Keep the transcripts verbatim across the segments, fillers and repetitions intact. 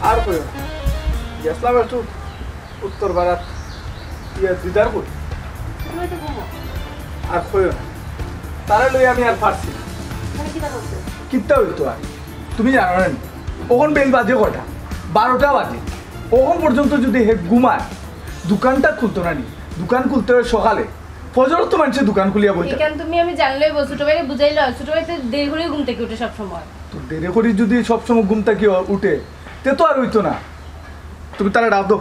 আর কইও না, গেছলাম একটু উত্তর পাড়াত, ইয়া দিদার কই। তুমি তো ঘুমো। আর কইও না, তারে লই আমি আর পারছি না। তুমি কিতা করছো? কিতা অইতো আর, তুমি জানো না নি? অখন বেইল বাজে কয়টা? বারোটা বাজে। অখন পর্যন্ত যুদি হে ঘুমায়, দোকানটা খুলতো না নি। দোকান খুলতে অয় সকালে, ফজরর তো মানষে দোকান খুলিয়া বইতা। ইখান তুমি আমি জানলেই বল, ছোট ভাইরে বুঝাইলে অয়। ছোট ভাই তো দেরি করেই ঘুম থাকি উঠে সব সময়। তো দেরি করি যুদি সব সময় ঘুম থাকি উঠে, তে তো আর অইতো না। তুমি তারে ডাক দেও।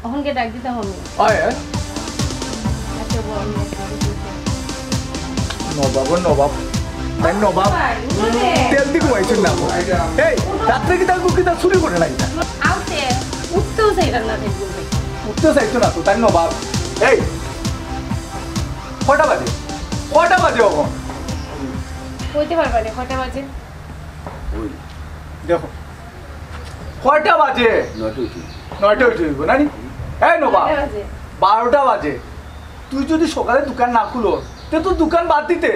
অখনকে ডাক দিতাম আমি। অয়, অয়। আচ্ছা, বল, আমি একটু দেখি। নবাব, ও নবাব। তাইন নবাব। ভাই, উঠো রে। তেল দি ঘুমাইছইন না। এই, রাত্রে কিতা, কিতা চুরি করে না কিতা? আউতে, উঠতেও চাইলাম না দেখবো। উঠতে চাইতো না তো, তাইন নবাব। এই, কয়টা বাজে? কয়টা বাজে অখন? কইতে পারবা না কয়টা বাজে? দেখো, কয়টা বাজে? নয়টা অইতে অইবো না নি? এই নবাব, কয়টা বাজে? বারোটা বাজে। তুই যুদি সকালে দোকান না খুলো, তে তো দোকান বাদ দিতে।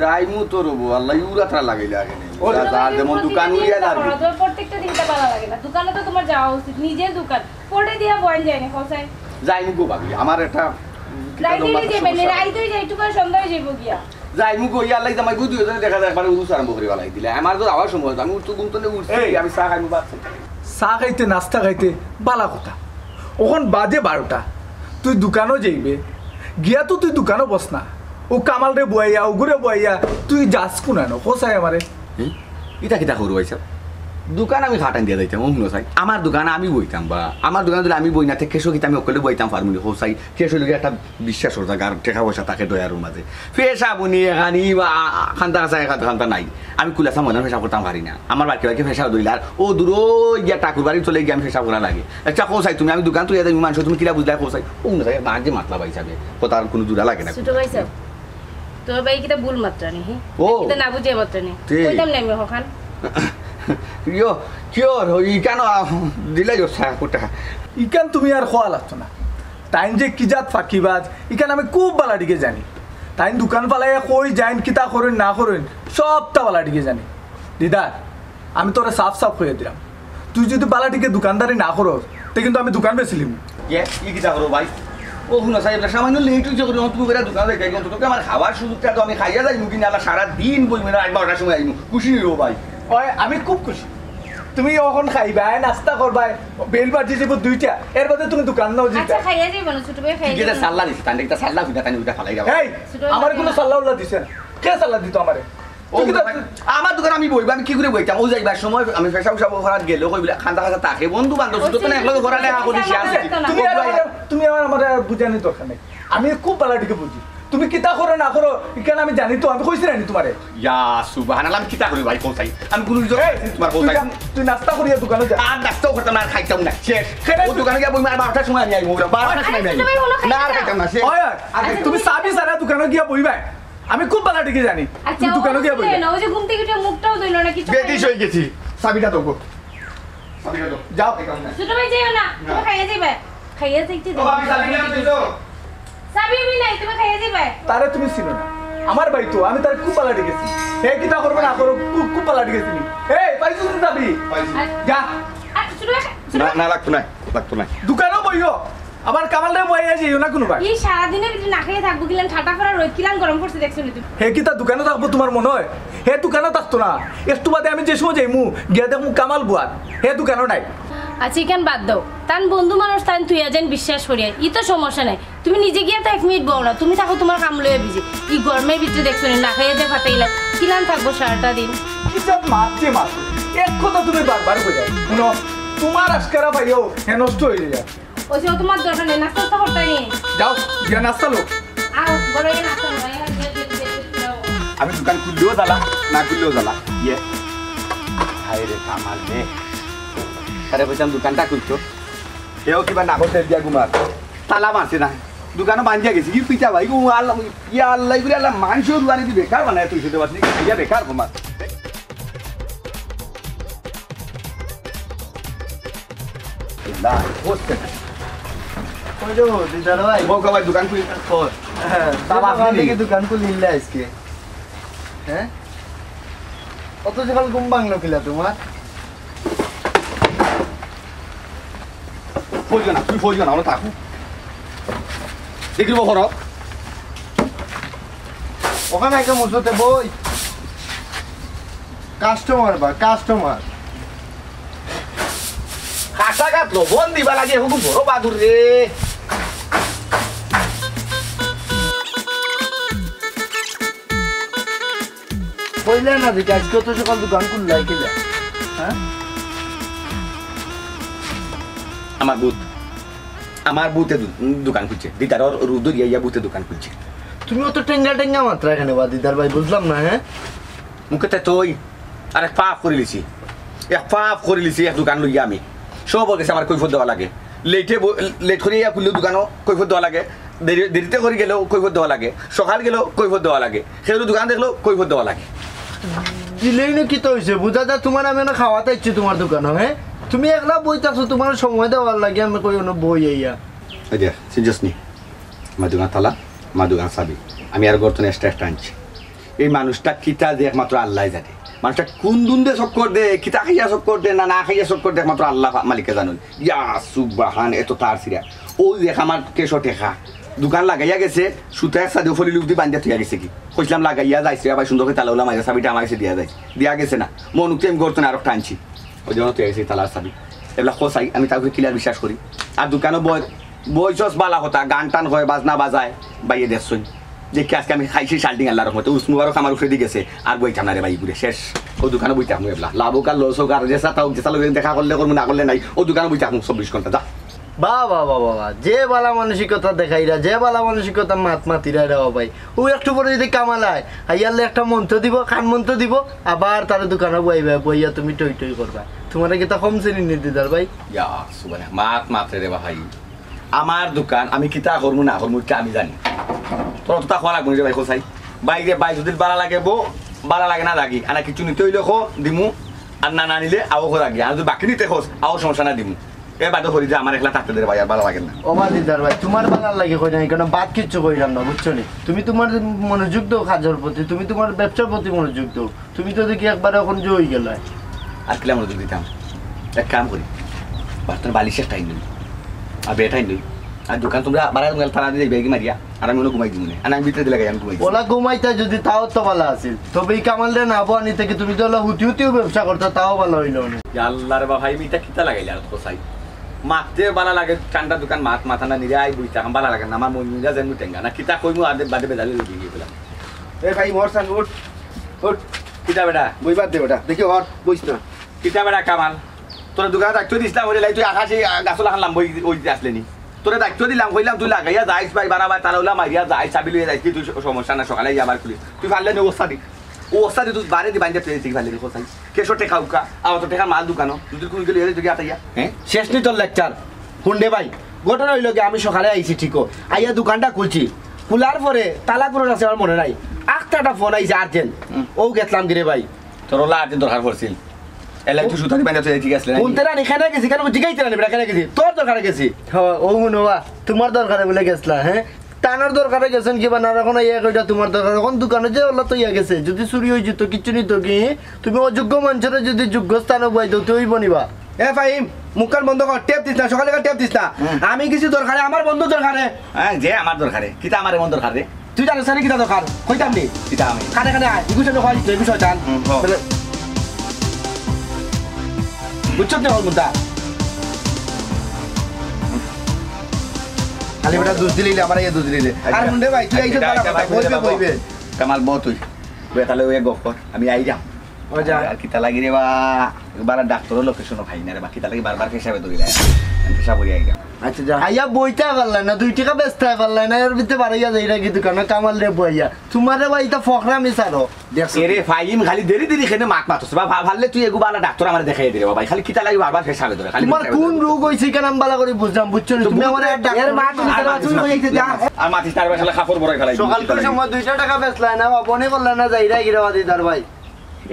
যাইমু তো রবো, আল্লাহ ইউরাতরা লাগাইলে আগে নেই। ওরে। যা, যার যেমন দোকান উড়িয়া যার। তোমার দোকান প্রত্যেকটা দিন তো ভালা লাগে না। দোকানো তো তোমার যাওয়া উচিত, নিজের দোকান। পড়ে দিয়া বয়ান যায় না, কোথায়? যাইমু গো ভাবি, আমার একটা রাইত হইলে যাইবে না, রাইত হয়ে যায়, একটু করে সন্ধ্যা হয়ে যাইবো গিয়া। যাইমু গো, ইয়া আল্লাহ জামাই বুঝি হইছে, দেখা যায় একবার উরুস আরম্ভ করে বালাই দিলে। আমার তো আওয়ার সময়, আমি তো ঘুম তো উঠছি, এই। আমি চা খাইমু, ভাত খাইমু। চা খাইতে, নাস্তা খাইতে, বালা কথা। অখন বাজে বারোটা, তুই দোকানো যাইবে, গিয়া তো তুই দোকানো বস না। ও কামালরে বয়াইয়া, ওগুরে বয়াইয়া, তুই যাস কুনানো, কোথায় আমারে? হুম? ইটা কিতা করু ভাই সাহেব? দোকান আমি খাটান দিয়া যাইতাম, অন্য চাই। আমার দোকান আমি বইতাম বা আমার দোকান যদি আমি বই না, তে কেশো কিতা আমি অকলে বইতাম পারমু নি, হোসাই। কেশো লোকে একটা বিশ্বাস করতা, কার টেকা পয়সা থাকে ডয়ারর মাঝে। পেশা বুনি এখানি বা খান্তা আছে, খান্তা নাই। আমি কুলাসা মনে পেশা করতাম পারি না। আমার বাকি বাকি পেশা দইলে আর ও দূরো গিয়া ঠাকুর বাড়ি চলে গিয়া আমি পেশা করা লাগে। আচ্ছা, কোথায় তুমি? আমি দোকান তুই যাই, মানুষ তুমি কিলা বুঝলাই কোথায়? ও না, মাঝে মাতলা ভাই সাহেব, কথা আর কোনো জোড়া লাগে না। ছোট ভাই সাহেব, তোর ভাই কিতা ভুল মাত্রা নি, হে? ও। কিতা না বুঝে মাত্রা নি? ঠিক। কইতাম না আমি হখান। ইয়ো, কিয়র, ওই কেন দিলাই ও চা কোটা? ইখান তুমি আর খোয়া লাগতো না। তাইন যে কি জাত ফাঁকিবাজ, ইখান আমি খুব বালা দিকে জানি। তাইন দোকান ফালাইয়া কই যাইন, কিতা করইন না করইন, সবটা বালা দিকে জানি। দিদার, আমি তোরে সাফ সাফ কইয়া দিলাম, তুই যদি বালা দিকে দোকানদারি না করস, তে কিন্তু আমি দোকান বেচিলিমু। ইয়ে, ই কিতা করো ভাই? ও হুনো সাহেব, সামান্য লেট হইছে করি, তুমি বেটা দোকান যাই, অন্তত আমার খাওয়ার সুযোগটা তো আমি খাইয়া যাইমু, কিনা আলা সারা দিন বইমু না, আইমু বারোটার সময় আইমু, খুশি হইব ভাই। ওই, আমি খুব খুশি। তুমি অখন খাইবায়, নাস্তা করবায়, বেইল বাজি যাইবো দুইটা, এর বাদে তুমি দোকান নাও আচ্ছা, যেটা। খাইয়া যাইবো না, ছোট ভাই খাইয়া ঠিক আছে, যাইবো। সাল্লা দিছে, তাহলে একটা সাল্লা ফিটা, তাহলে ওটা ফালাই দাও। এই, আমার কোনো সাল্লা উল্লা দিছে না। কে সাল্লা দিত আমারে? ও, তুই কিতা ভাই, আমার দোকান আমি বইবা, আমি কি করে বইতাম? ও যাইবার সময় আমি পেশাব উসাব করার গেলে কই বলে খান্দা খান্দা থাকে, বন্ধু বান্ধব, শুধু তো না, একলগে ঘোরা লেখা করি, শেয়ার করি। তুমি আর আমারে, তুমি আর আমারে বুঝানির দরকার নাই। আমি খুব বালা দিকে বুঝি। তুমি কিতা করো না করো, ইখান আমি জানি তো, আমি কইছি না নি তোমারে। ইয়া, সুবহানাল্লাহ, আমি কিতা করি ভাই, কোথায়? আমি কোনো কিছু এই, তোমার তুই কোথায়? যা, তুই নাস্তা করিয়া দোকানো যা। আর নাস্তাও করতাম না, আর খাইতাম না, শেষ। কেনে ও দোকানে গিয়া বই, আর বারোটার সময় আমি আইবো, বারোটার সময় আমি আইবো। আচ্ছা, তুমি অন্য খাইতা না, আর না? খাইতাম না, শেষ। ওই, আর আচ্ছা, তুমি তুমি সাবি ছাড়া দোকানো গিয়া বইবায়। আমি খুব বালা দিকে জানি। আচ্ছা, তুমি দোকানো ও গিয়া বইবায়। না, ওই যে ঘুম থেকে উঠে মুখটাও ধইলো না, কিছু বেটিস হয়ে গেছি, চাবিটা দেবো, চাবিটা দেবো। যাও। খাইতাম না। ছোট ভাই যাইও না, তুমি খাইয়া যাইবে। খাইয়া যাইতে ও, আমি চাবি নিয়ে আসছি তো। চাবি আমি নাই, তুমি খাইয়া যাইবে। তারে তুমি চিনো না, আমার ভাই তো, আমি তারে খুব বালা দিকে চিনি। হে কিতা করবো না করবো, খুব, খুব বালা দিকে চিনি। এই, পাইছো তো চাবি? পাইছি। যা। আর ছোট ভাই, ছোট না, ভাই। না, লাগতো না, লাগতো না। দোকানো বইও, আবার কামালরে বইয়া যাইও না কোনো ভাই। এই সারাদিনের ভিতরে না খেয়ে থাকবো, কিলান ঠাটা ফড়া রোদ, কিলান গরম পড়ছে দেখছো নি তুমি? হে কিতা দোকানো থাকবো তোমার মনে হয়? হে দোকানো থাকতো না, একটু বাদে আমি যে সময় যাইমু, গিয়া দেখমু কামাল বুয়াত, হে দোকানো নাই। আচ্ছা, ইখান বাদ দাও, তান বন্ধু মানুষ, তান তুই আছেন বিশ্বাস করিয়া, ই তো সমস্যা নাই। তুমি নিজে গিয়া তো এক মিনিট বও না, তুমি থাকো তোমার কাম লইয়া বিজি। ই গরমের ভিতরে দেখছো নি, না খাইয়া যে ফাটাইলা, কিলান থাকবো সারাটা দিন? কিতা মারছে মারছে, এক কথা তুমি বারবার কইয়া। শুনো, তোমার আজকারা ভাইও হে নষ্ট হয়ে যায়। ওই যে ও তোমার দরকার নেই, নাস্তা উস্তা করতে নেই। যাও, গিয়া নাস্তা লো। আও, বড় এই নাস্তা, বড় এই নাস্তা, এই, এই, এই, এই, এই, আমি দোকান খুললেও জ্বালা, না খুললেও জ্বালা। ইয়ে, হায় রে কামাল রে। তারে কইতাম দোকানটা খুলতো। এও কিবা নাগর তেল দিয়া ঘুমার। তালা মারছে না। দোকানও বান্ধিয়া গেছে। কি পিঠা ভাই? ও আল্লাহ, ইয়া আল্লাহ, ইগুলি আল্লাহ, মানুষের রুয়ানি দি বেকার বানায় তুই শুধু বাসনি, ইয়া বেকার ঘুমার। না, হচ্ছে না। কই রে, দিদার ভাই? বউ কামাই দোকান খুলি। কই? হ্যাঁ, বাবা বাবা আপনি। দেখি দোকান খুলিলে আজকে। হ্যাঁ? অত সকাল ঘুম ভাঙলো কিলা তোমার? ফইও না, তুমি ফইও না, ওরা থাকো। দেখি বড়। ওখানে একটা মুসুতে বই। কাস্টমার বা কাস্টমার। কাঁচা কাত লবণ দিবা লাগে, হুকুম বড় বাদুর রে। কইলে না দেখি, আজকে তো সকাল দোকান খুললাই কিলা? হ্যাঁ? আমার বুত, আমার বুতে দু-, দোকান খুলছে। দিদার ওর রুদুর ইয়া, ইয়া বুতে দোকান খুলছে। তুমি অত টেঙ্গা টেঙ্গা মাত্রা এখানে বা দিদার ভাই, বুঝলাম না, হ্যাঁ? মুখে তে তুই আর এক পাপ করি লিছি, এক পাপ করি লিছি, এক দোকান লইয়া আমি। সব গেছে আমার কৈফত দেওয়া লাগে। লেটে ব-, লেট করিয়া খুললেও দোকানও কৈফত দেওয়া লাগে, দেরি, দেরিতে করি গেলেও কৈফত দেওয়া লাগে, সকাল গেলেও কৈফত দেওয়া লাগে, কেউ দোকান দেখলেও কৈফত দেওয়া লাগে। দিলেই না কিতা অইছে? বুঝা যায় তোমার আমি না খাওয়াত আইছি তোমার দোকানো, হ্যাঁ? তুমি একলা বই থাকছো, তোমার সময় দেওয়ার লাগে আমি কই অনো বই আইয়া। এই যে, সিনজসনি, আমার দোকান তালা, আমার দোকান চাবি। আমি আর গর্তন এক্সট্রা একটা আনছি। এই মানুষটা কিতা যে একমাত্র আল্লাহ জানে। মানুষটা কোন দুন্দে চক্কর দে, কিতা খাইয়া চক্কর দে, না না খাইয়া চক্কর দে, একমাত্র আল্লাহ পা-, মালিকে জানইন। ইয়া সুবহান, এত তার সিরা। ও দেখ আমার কেশো টেকা। দোকান লাগাইয়া গেছে, সুতা এক সাদে ফলি লুক দি বান্ধিয়া থইয়া গেছে কি? কইছিলাম লাগাইয়া যাইছে, আবার সুন্দর করি তালা উলা মারিয়া চাবিটা আমার গেছে দিয়া যাইছে। দিয়া গেছে না। মন উঠে আমি গর্তনে আরো টানছি। ওই জন্য তুই আইছিস তালার চাবি। এবলা খোঁচাই, আমি তার উপরে clear বিশ্বাস করি। আর দোকানো বই, বইছস বালা কথা, গান টান হয়, বাজনা বাজায়, বাইয়ে দেখছই। দেখি আজকে আমি খাইছি শাল্টিং আল্লাহর রহমতে, উস মুবারক আমার উপরে দি গেছে, আর বইতাম না রে ভাই, ঘুরে শেষ। ও দোকানো বই থাকমু এবলা, লাভ হোক আর লস হোক, আর যেসা থাক, যেসা লগে দেখা করলে করমু, না করলে নাই, ও দোকানো বই থাকমু চব্বিশ ঘন্টা, যা। বাহ, বাহ, বাহ, বাহ, বাহ। যে বালা মানসিকতা দেখাইরা, যে বালা মানসিকতা মাত মাতিরা রে ও ভাই। ও একটু পরে যদি কামাল আয়, আইয়ারলে একটা মন্ত্র দিব, কান মন্ত্র দিব, আবার তারে দোকানো বইবা, বইয়া তুমি টই টই করবা। তোমারে কিতা কম শ্রেণী নি দিদার ভাই? ইয়া, সুবহানাল্লাহ। মাত মাতরে রে ভাই। আমার দোকান, আমি কিতা করমু না করমু, ইটা আমি জানি। তোর তো তা খোয়া লাগবো নি রে ভাই, খোঁচাই। ভাই রে ভাই, যদি বালা লাগে বো, বালা লাগে না লাগি। আনা কিছু নিতে অইলে খো, দিমু। আর না, না নিলে আও খো লাগি। আর যদি বাকি নিতে খোঁজ, আও সমস্যা না দিমু। এ বাদে করি যে আমার একলা থাকতে দে রে ভাই, আর বালা লাগে না। ও বা দিদার ভাই, তোমার বালার লাগি কই নাই, কারণ বাদ কিচ্ছু কইলাম না, বুঝছো নি? তুমি তোমার মনোযোগ দাও কাজের প্রতি, তুমি তোমার ব্যবসার প্রতি মনোযোগ দাও। তুমি তো দেখি একবারে এখন জয় গেলায়। আর কিলা মনোযোগ দিতাম? এক কাম করি, বার্তন বালিশ একটা আইন লই, আর বেটা আইন লই, আর দোকান তোমরা বাড়ায় গেল তারা দিয়ে ব্যাগি মারিয়া, আর আমি অনো ঘুমাই দিমু নে। আর আমি ভিতরে দিলে আমি ঘুমাই দিমু। ওলা ঘুমাইতা যদি তাও তো বালা আছিল, তবে এই কামালরে না বো আনি থেকে তুমি তো ওলা হুতি হুতিও ব্যবসা করতা, তাও বালা অইলো নে। ইয়া আল্লাহ রে বাবা, ভাই, আমি ইটা কিতা লাগাইলে আর খোঁচাই? মাততে বালা লাগে, ঠান্ডা দোকান, মাত মাথা না নিলে আই বইতা, বালা লাগে না, আমার মন মিলা যেন টেঙ্গা না, কিতা কইমু আর বাদে বেজালি লই দিয়ে গেলাম। এ ভাই, মোর সান উঠ, উঠ। কিতা বেটা? বই বাদ দে বেটা, দেখি হর, বইস না। কিতা বেটা কামাল? তোর দোকানে দায়িত্ব দিস না, ওরে লাই তুই আকাশে, আ, গাছলা হানলাম বই, ওই যে আসলে নি। তোরে দায়িত্ব দিলাম, কইলাম তুই লাগাইয়া যাইস ভাই, বানা ভাই, তারা ওলা মারিয়া যাইস, চাবি লইয়া যাইস, তুই স-, সমস্যা না, সকালে আবার খুলি। তুই পারলে নি ওস্তাদি। ও ওস্তাদি তুই বারে দি বাইন্দা পেয়ে ঠিক পারলে নি, কোথায়? কেশো টেকা উকা, আবার তো টেকা মাল দোকানো, যদি কুড়ি কিলো এলে তুই আটাইয়া। হ্যাঁ? শেষ নি তোর লেকচার। হুন রে ভাই, ঘটনা অইলো কি, আমি সকালে আইছি ঠিকও, আইয়া দোকানটা খুলছি, খুলার পরে তালা কুনোর আছে আমার মনে নাই, আখতা একটা ফোন আইছে আর্জেন্ট, হুম। ও গেছলাম গিরে ভাই। তোর ওলা আর্জেন্ট দরকার পড়ছিল, এলাই তুই সুতারি বাইন্দা তুই ঠিক আসলে না? হুনতে রানি, কেনে গেছি, কেনে জিগাইতে রানি, বেটা, কেনে গেছি, তোর দরকারে গেছি। হ, ও হুনো বা, তোমার দরকারে বলে গেছলা, হ্যাঁ? তানোর দরকারে গেছেন কিবা না, এখন ইয়া কইটা তোমার দরকার, এখন দোকানো যে ওলা তো ইয়া গেছে, যদি চুরি অই যেত, কিচ্ছু নিত কি? তুমি অযোগ্য মানুষরে যদি যোগ্য স্থানে বই দাও, তুই অইব নিবা। এ ফাহিম, মুখখান বন্ধ কর, টেপ দিস না, সকালে টেপ দিস না। হুম। আমি কিছু দরকারে, আমার বন্ধু দরকারে। হ্যাঁ, যে আমার দরকারে, কিতা আমার এমন দরকার রে? তুই জানিস না কিতা দরকার? কইতাম নি? কিতা আমি? কানে কানে আয়, ইগু সামনে কয় দিতে, ইগু শয়তান। হুম, হ। তাহলে বুঝছত নি আমার মুদ্রা? খালি বেটা দুষ দিলি, আমার আগে দুষ দিলি। আর আচ্ছা। মুন্ডে ভাই, তুই আচ্ছা, আইছত এটা, বালা এটা কথা, ভাই, বইবে, বাবু। বইবে। কামাল, বহ তুই। বইয়া তাহলে ওই গপ কর, আমি আইরাম। ও যা। আর কিতা লাগি রে বা, বালা ডাক্তারও লোকেশনও পাই না রে বা, কিতা লাগি বারবার পেশাবে দৌড়ি যায়। আমি পেশাব করি আইরাম। আচ্ছা, যা। আইয়া বইতে পারলাই না, দুই টেকা বেচতে পারলাই না, এর ভিতরে বাড়াইয়া যাই রাখি দোকানে, কামাল রে বইয়া। তোমারে বা ইতা ফখরামি ছাড়ো। দেখছো? এরে ফাহিম, খালি দেরি দেরি কেনে মাত মাতস বা, ভা-, ভাললে তুই এগু বালা ডাক্তার আমারে দেখাই দে রে বা ভাই, খালি কিতা লাগি বারবার পেশাবে ধরে, খালি তোমার পেশাবে কোন ধরে। রোগ অইছে কেন আমি বালা করে বুঝলাম, বুঝছো নি? তো তুমি বুঝ-, আমার এক ডাক্তার এর মা তুমি আর তারা মাতিস চুরি না। হয়ে গেছে, যা। আর মাতিস না, আর বেশি খাফর বড় খেলাই। সকাল করে সময় দুইটা টাকা বেচলাই না বা, বনে করলাই না, যাই রাখি রে বা দিদার ভাই।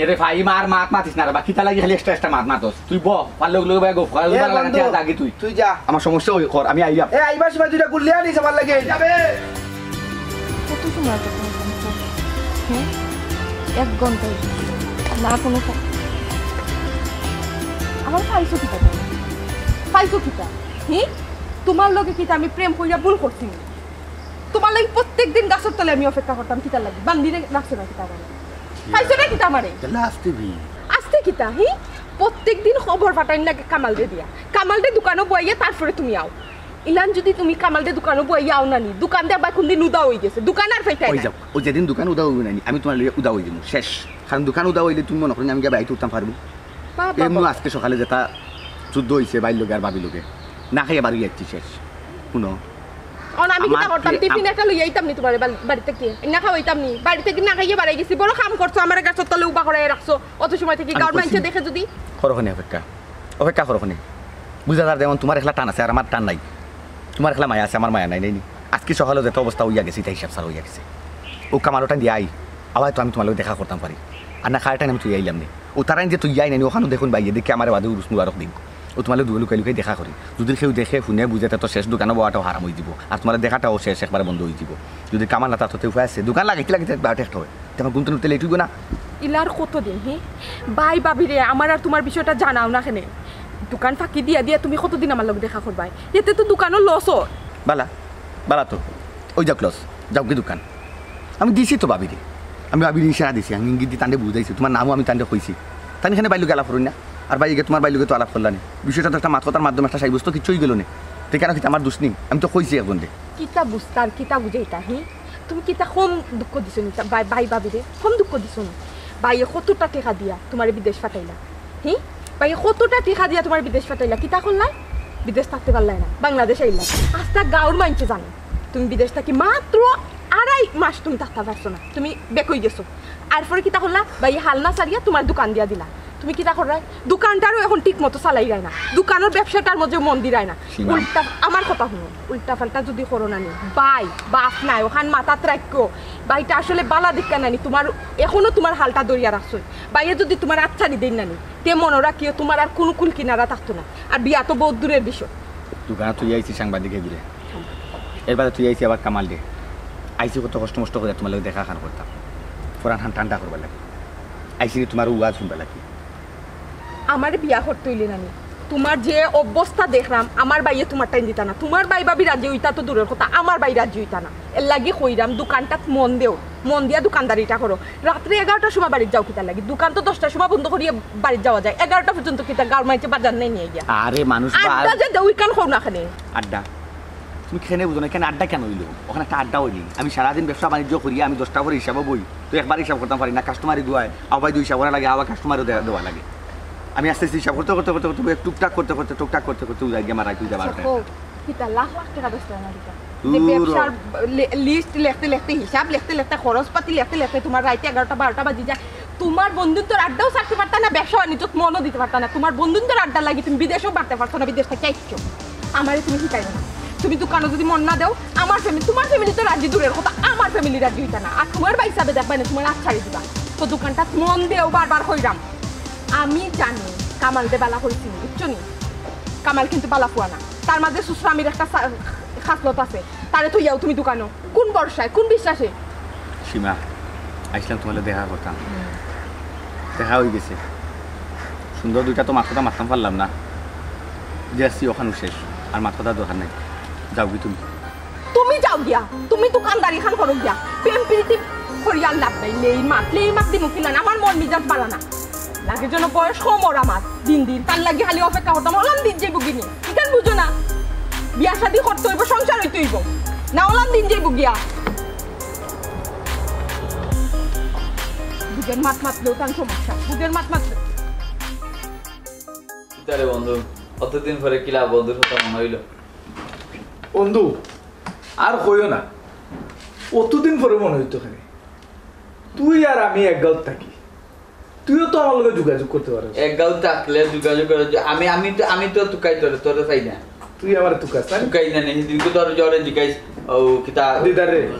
এরে ফাহিম, আর মাত মাতিস না রে বা, কিতা লাগি খালি এক্সট্রা এক্সট্রা মাত মাতস? তুই বহ, পারলে ওগুলো ভাই গপ, এ বন্ধু, বন্ধু, যা, যা, যা, যা, তুই। তুই যা। আমার সমস্যা অই, কর, আমি আইরাম। এ, আইবার সময় দুইটা গুল্লি আনিস আমার লাগি। যাবে। কত সময় অত ফোন করছো? হ্যাঁ? এক ঘন্টা অইছে। না কোনো ফোন। আমার পাইছো কিতা তুমি? পাইছো কিতা? হি? তোমার লগে কিতা আমি প্রেম কইরা ভুল করছি নি? তোমার লাগি প্রত্যেক দিন গাছর তলে আমি অপেক্ষা করতাম, কিতার লাগি? বান্দিরে রাখছো না কিতা আমারে? পাইছো না কিতা আমারে? তাহলে আসতে বি। আসতে কিতা, হি? প্রত্যেক দিন খবর পাঠাইন লাগে কামালরে দিয়া। কামালরে দোকানো বইয়া তারপরে তুমি আও। ইলান যদি তুমি কামালরে দোকানো বইয়া আও না নি, দোকান দে আবার কোনদিন উদা হই গেছে, দোকান আর পাইতাই ওই না। যাও, ও যেদিন দোকান উদা হইব না নি, আমি তোমার লগে উদা হই দিব, শেষ। কারণ দোকান উদা হইলে তুমি মনে করো আমি গিয়া বাইরে উঠতাম পারবো। বাবা, এমনি বাবা। আজকে সকালে যেটা যুদ্ধ হইছে বাইর লগে আর ভাবির লগে, না খাইয়া বাড়ি যাচ্ছি শেষ। শুনো, অন আমি কিতা আমার করতাম? কি- টিফিন আম- একটা লইয়া আইতাম নি তোমার বাড়ি, বাড়ি থেকে? না খাওয়াইতাম নি? বাড়ি থেকে না খাইয়া বাড়াই গেছি। বড় কাম করছো, আমার গাছর তলে উবা করাই রাখছো। অত সময় থেকে আমি গাঁওর কইছি মাইনষে না। দেখে যদি করো খানি অপেক্ষা, অপেক্ষা করো খানি। বুঝা যার যেমন তোমার একলা টান আছে আর আমার টান নাই। তোমার একলা মায়া আছে, আমার মায়া নাই, নাই নি? আজকে সকালে যত অবস্থা হইয়া গেছে, এটা হিসাব ছাড়া হইয়া গেছে। ও কামালো টান দিয়া আই, আবার তো আমি তোমার লগে দেখা করতাম পারি। আর না খায় টান আমি তুই আইলাম নি। ও তারাই যে তুই আই নাই নি, ওখানে দেখুন বাইয়ে দেখে আমার বাদে উরুস মুবারক দিন। ও তোমার লগে লুকাই লুকাই দেখা করি। যদি কেউ দেখে, শুনে, বুঝে, তে তো শেষ, দোকানও বওয়াটাও হারাম হয়ে দিব। আর তোমার দেখাটাও শেষ, একবারে বন্ধ হয়ে দিব। যদি কামাল না তার তো উপায় আছে, দোকান লাগাইতে লাগাইতে বারোটা একটা হয়। তখন ঘুম তো উঠতে লেট হইব না? ইলার কতদিন, হি? ভাই ভাবি রে, আমার আর তোমার বিষয়টা জানাও না কেনে? দোকান ফাঁকি দিয়া দিয়া তুমি কতদিন আমার লগে দেখা করবায়? এতে তো দোকানও লস হয়। বালা, বালা তো। ওই যাক লস, যাও কি দোকান? আমি দিছি তো ভাবিরে। আমি ভাবিরে ইশারা দিছি, আমি ইঙ্গিত দি তান্ডে বুঝাইছি, তোমার নামও আমি তান্ডে কইছি। তান এখানে বাইর লগে আলাপ করুন না। আর ভাই, এগে তোমার বাইর লগে তো আলাপ করলা নি। বিষয়টা তো একটা মাত কথার মাধ্যমে একটা সাব্যস্ত কিচ্ছু হয়ে গেল নি। তে কেন কিতা আমার দোষ নেই? আমি তো কইছি একজনরে। কিতা বুঝতা আর কিতা বুঝাইতা, হি? তুমি কিতা কম দুঃখ দিছো নি তা-, ভাই, ভাই ভাবিরে? কম দুঃখ দিছো নি? ভাইয়ে কতটা টেকা দিয়া তোমারে বিদেশ পাঠাইলা? হি? ভাইয়ে কতটা টেকা দিয়া তোমারে বিদেশ পাঠাইলা? কিতা করলাই? বিদেশ থাকতে পারলাই না, বাংলাদেশ আইলা। আস্তা গাঁওর মাইনষে জানে তুমি বিদেশ থাকি মাত্র আড়াই মাস তুমি থাকতে পারছো না, তুমি বেক হই গেছো। আর পরে কিতা করলা? ভাইয়ে হাল না ছাড়িয়া তোমার দোকান দিয়া দিলা। তুমি কিতা কররায়? দোকানটারও এখন ঠিক মতো চালাইরায় না, দোকানের ব্যবসাটার মধ্যে মন দিরায় না। সীমা। উল্টা, আমার কথা শুনো, উল্টা পাল্টা যদি করো না নি, ভাই, বাপ নাই, ওখান মাথাত রাখিও। ভাইটা আসলে বালা দিক্কা নানি, তোমার, এখনো তোমার হালটা ধরিয়া রাখছো। ভাইয়ে যদি তোমার আচ্ছা নি দেন নানি, তে মনে রাখিও তোমার আর কোনো কুল কিনারা থাকতো না। আর বিয়া তো বহুত দূরের বিষয়। দোকানে তুই আইছি সাংবাদিক এগুলে, এর বাদে তুই আইছি আবার কামাল দে। আইছি কত কষ্ট মষ্ট করে তোমার লগে দেখা খান করতাম, ফোরান খান ঠান্ডা করবার লাগে। আইছি নি তোমার ওয়াজ শুনবার লাগে। আমার বিয়া করতে হইলে নানি, তোমার যে অবস্থা দেখলাম, আমার ভাইয়ে তোমার টাইম দিতা না। তোমার ভাই ভাবি রাজি হইতা তো দূরের কথা, আমার ভাই রাজি হইতা না। এর লাগি কইরাম, দোকানটাত মন দেও, মন দিয়া দোকানদারিটা করো। রাত্রে এগারোটার সময় বাড়িত যাও কিতার লাগি? দোকান তো দশটার সময় বন্ধ করিয়া বাড়িত যাওয়া যায়, এগারোটা পর্যন্ত কিতা গাঁওর মাইনষে বাজার নেই নিয়ে গিয়া? আরে মানুষ বা- আড্ডা যে দেও, ইখান কও না কেনে। আড্ডা? তুমি কেনে বুঝো না, এখানে আড্ডা কেন হইলো? ওখানে একটা আড্ডা হইলি। আমি সারাদিন ব্যবসা বাণিজ্য করি, আমি দশটা পরে হিসাবও বই, তো একবার হিসাব করতাম পারি না, কাস্টমারই দুয়ায়, আবার দুই হিসাব করা লাগে, আবার কাস্টমারও দেওয়া লাগে। আমি আস্তে আস্তে হিসাব করতে করতে করতে করতে বই, টুকটাক করতে করতে টুকটাক করতে করতে উজাই গিয়ে আমার রাখি উজাই বারোটা। আচ্ছা, কও, কিতা লাখ লাখ টাকা বেচতে না কিতা? যে দূর। ব্যবসার লে-, লিস্ট লেখতে লেখতে, হিসাব লেখতে লেখতে, খরচপাতি লেখতে লেখতে তোমার রাইতে এগারোটা বারোটা বাজি যায়। তোমার বন্ধুত্বর আড্ডাও ছাড়তে পারতা না, ব্যবসা বাণিজ্যত মনও দিতে পারতা না। তোমার বন্ধুত্বর আড্ডার লাগি তুমি বিদেশেও বাড়তে পারছো না, বিদেশ থাকি আইছো। আমারে তুমি শিখাইবে না। তুমি দোকানো যদি মন না দেও, আমার ফ্যামিলি, তোমার ফ্যামিলি তো রাজি দূরের কথা, আমার ফ্যামিলি রাজি হইতা না। আর তোমার ভাই হিসাবে দেখবা না, তোমার আচ্ছা দিবা। তো দোকানটাত মন দেও, বারবার কইরাম। আমি জানি কামাল দে বালা কইছি, বুঝছো নি? কামাল কিন্তু বালা ফুয়া না। তার মাঝে সুসরামির একটা সা-, খাসলত আছে। তারে থইয়াও তুমি দোকানো। কোন ভরসায়, কোন বিশ্বাসে? সীমা, আইসলাম তোমার লগে দেখা করতাম। দেখা হয়ে গেছে। সুন্দর দুইটা তো মাত কথা মারতাম পারলাম না। যে আসছি ওখানেও শেষ। আর মাত কথা দরকার নাই। যাও কি তুমি? তুমি যাও গিয়া, তুমি দোকানদারি খান করো গিয়া। প্রেম প্রীতি করিয়া লাভ নাই। লেই মাত, লেই মাত দিমু কিনা না, আমার মন মিজাজ বালা না। লাগে যেন বয়স কম ওর আমার। দিন দিন তার লাগি খালি অপেক্ষা করতাম, ওলান দিন যাইব গিনি। ইখান বুঝো না, বিয়া শাদি করতে হইব, সংসার হইতে হইব, না ওলান দিন যাইব গিয়া। বুঝের মাত মাতলেও তার সমস্যা, বুঝের মাত মাতলে। কিতারে বন্ধু, অতদিন পরে কিলা বন্ধুর কথা মনে হইল? বন্ধু, আর কইও না, অতদিন পরে মনে হইতো কেনে। তুই আর আমি এক গাঁওত থাকি, তুইও তো আমার লগে যোগাযোগ করতে পারস। এক গাঁও থাকলে যোগাযোগ করে যে-, আমি, আমি তো, আমি তো তুকাই তোরে, তোরে চাই না। তুই আমার তুকাস না? তুকাই না, নেই। সেদিন তো তোর জ্বরে জিগাইস, ও, কিতা? দিদারে।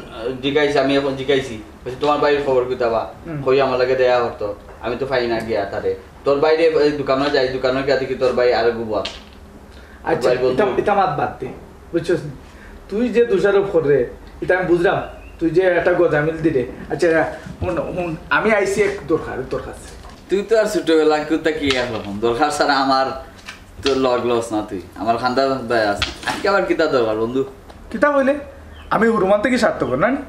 জিগাইস, আমি এখন জিগাইছি। বলছি, "তোমার ভাইর খবর কিতা বা?" হুম। কই আমার লগে দেখা করতো। আমি তো পাই না গিয়া তারে। তোর ভাইরে এই দোকানো যাই, দোকানো গিয়া দেখি তোর ভাই আরো গুবা। আচ্ছা, ভাই বন্ধু। ইটা, ইটা মাত বাদ দে, বুঝছস নি? তুই যে দোষারোপ কররে, ইটা আমি বুঝলাম, তুই যে একটা গজামিল দিরে। আচ্ছা, হুন, হুন, আমি আইছি এক দরকার, তোর কাছে। তুই তো আর ছোটবেলা কুত্তা কি একরকম, দরকার ছাড়া আমার তোর লগ লস না তুই, আমার খান্দা ভাই আছে। আজকে আবার কিতা দরকার বন্ধু? কিতা কইলে? আমি হুরুমান থাকি স্বার্থপর না নি?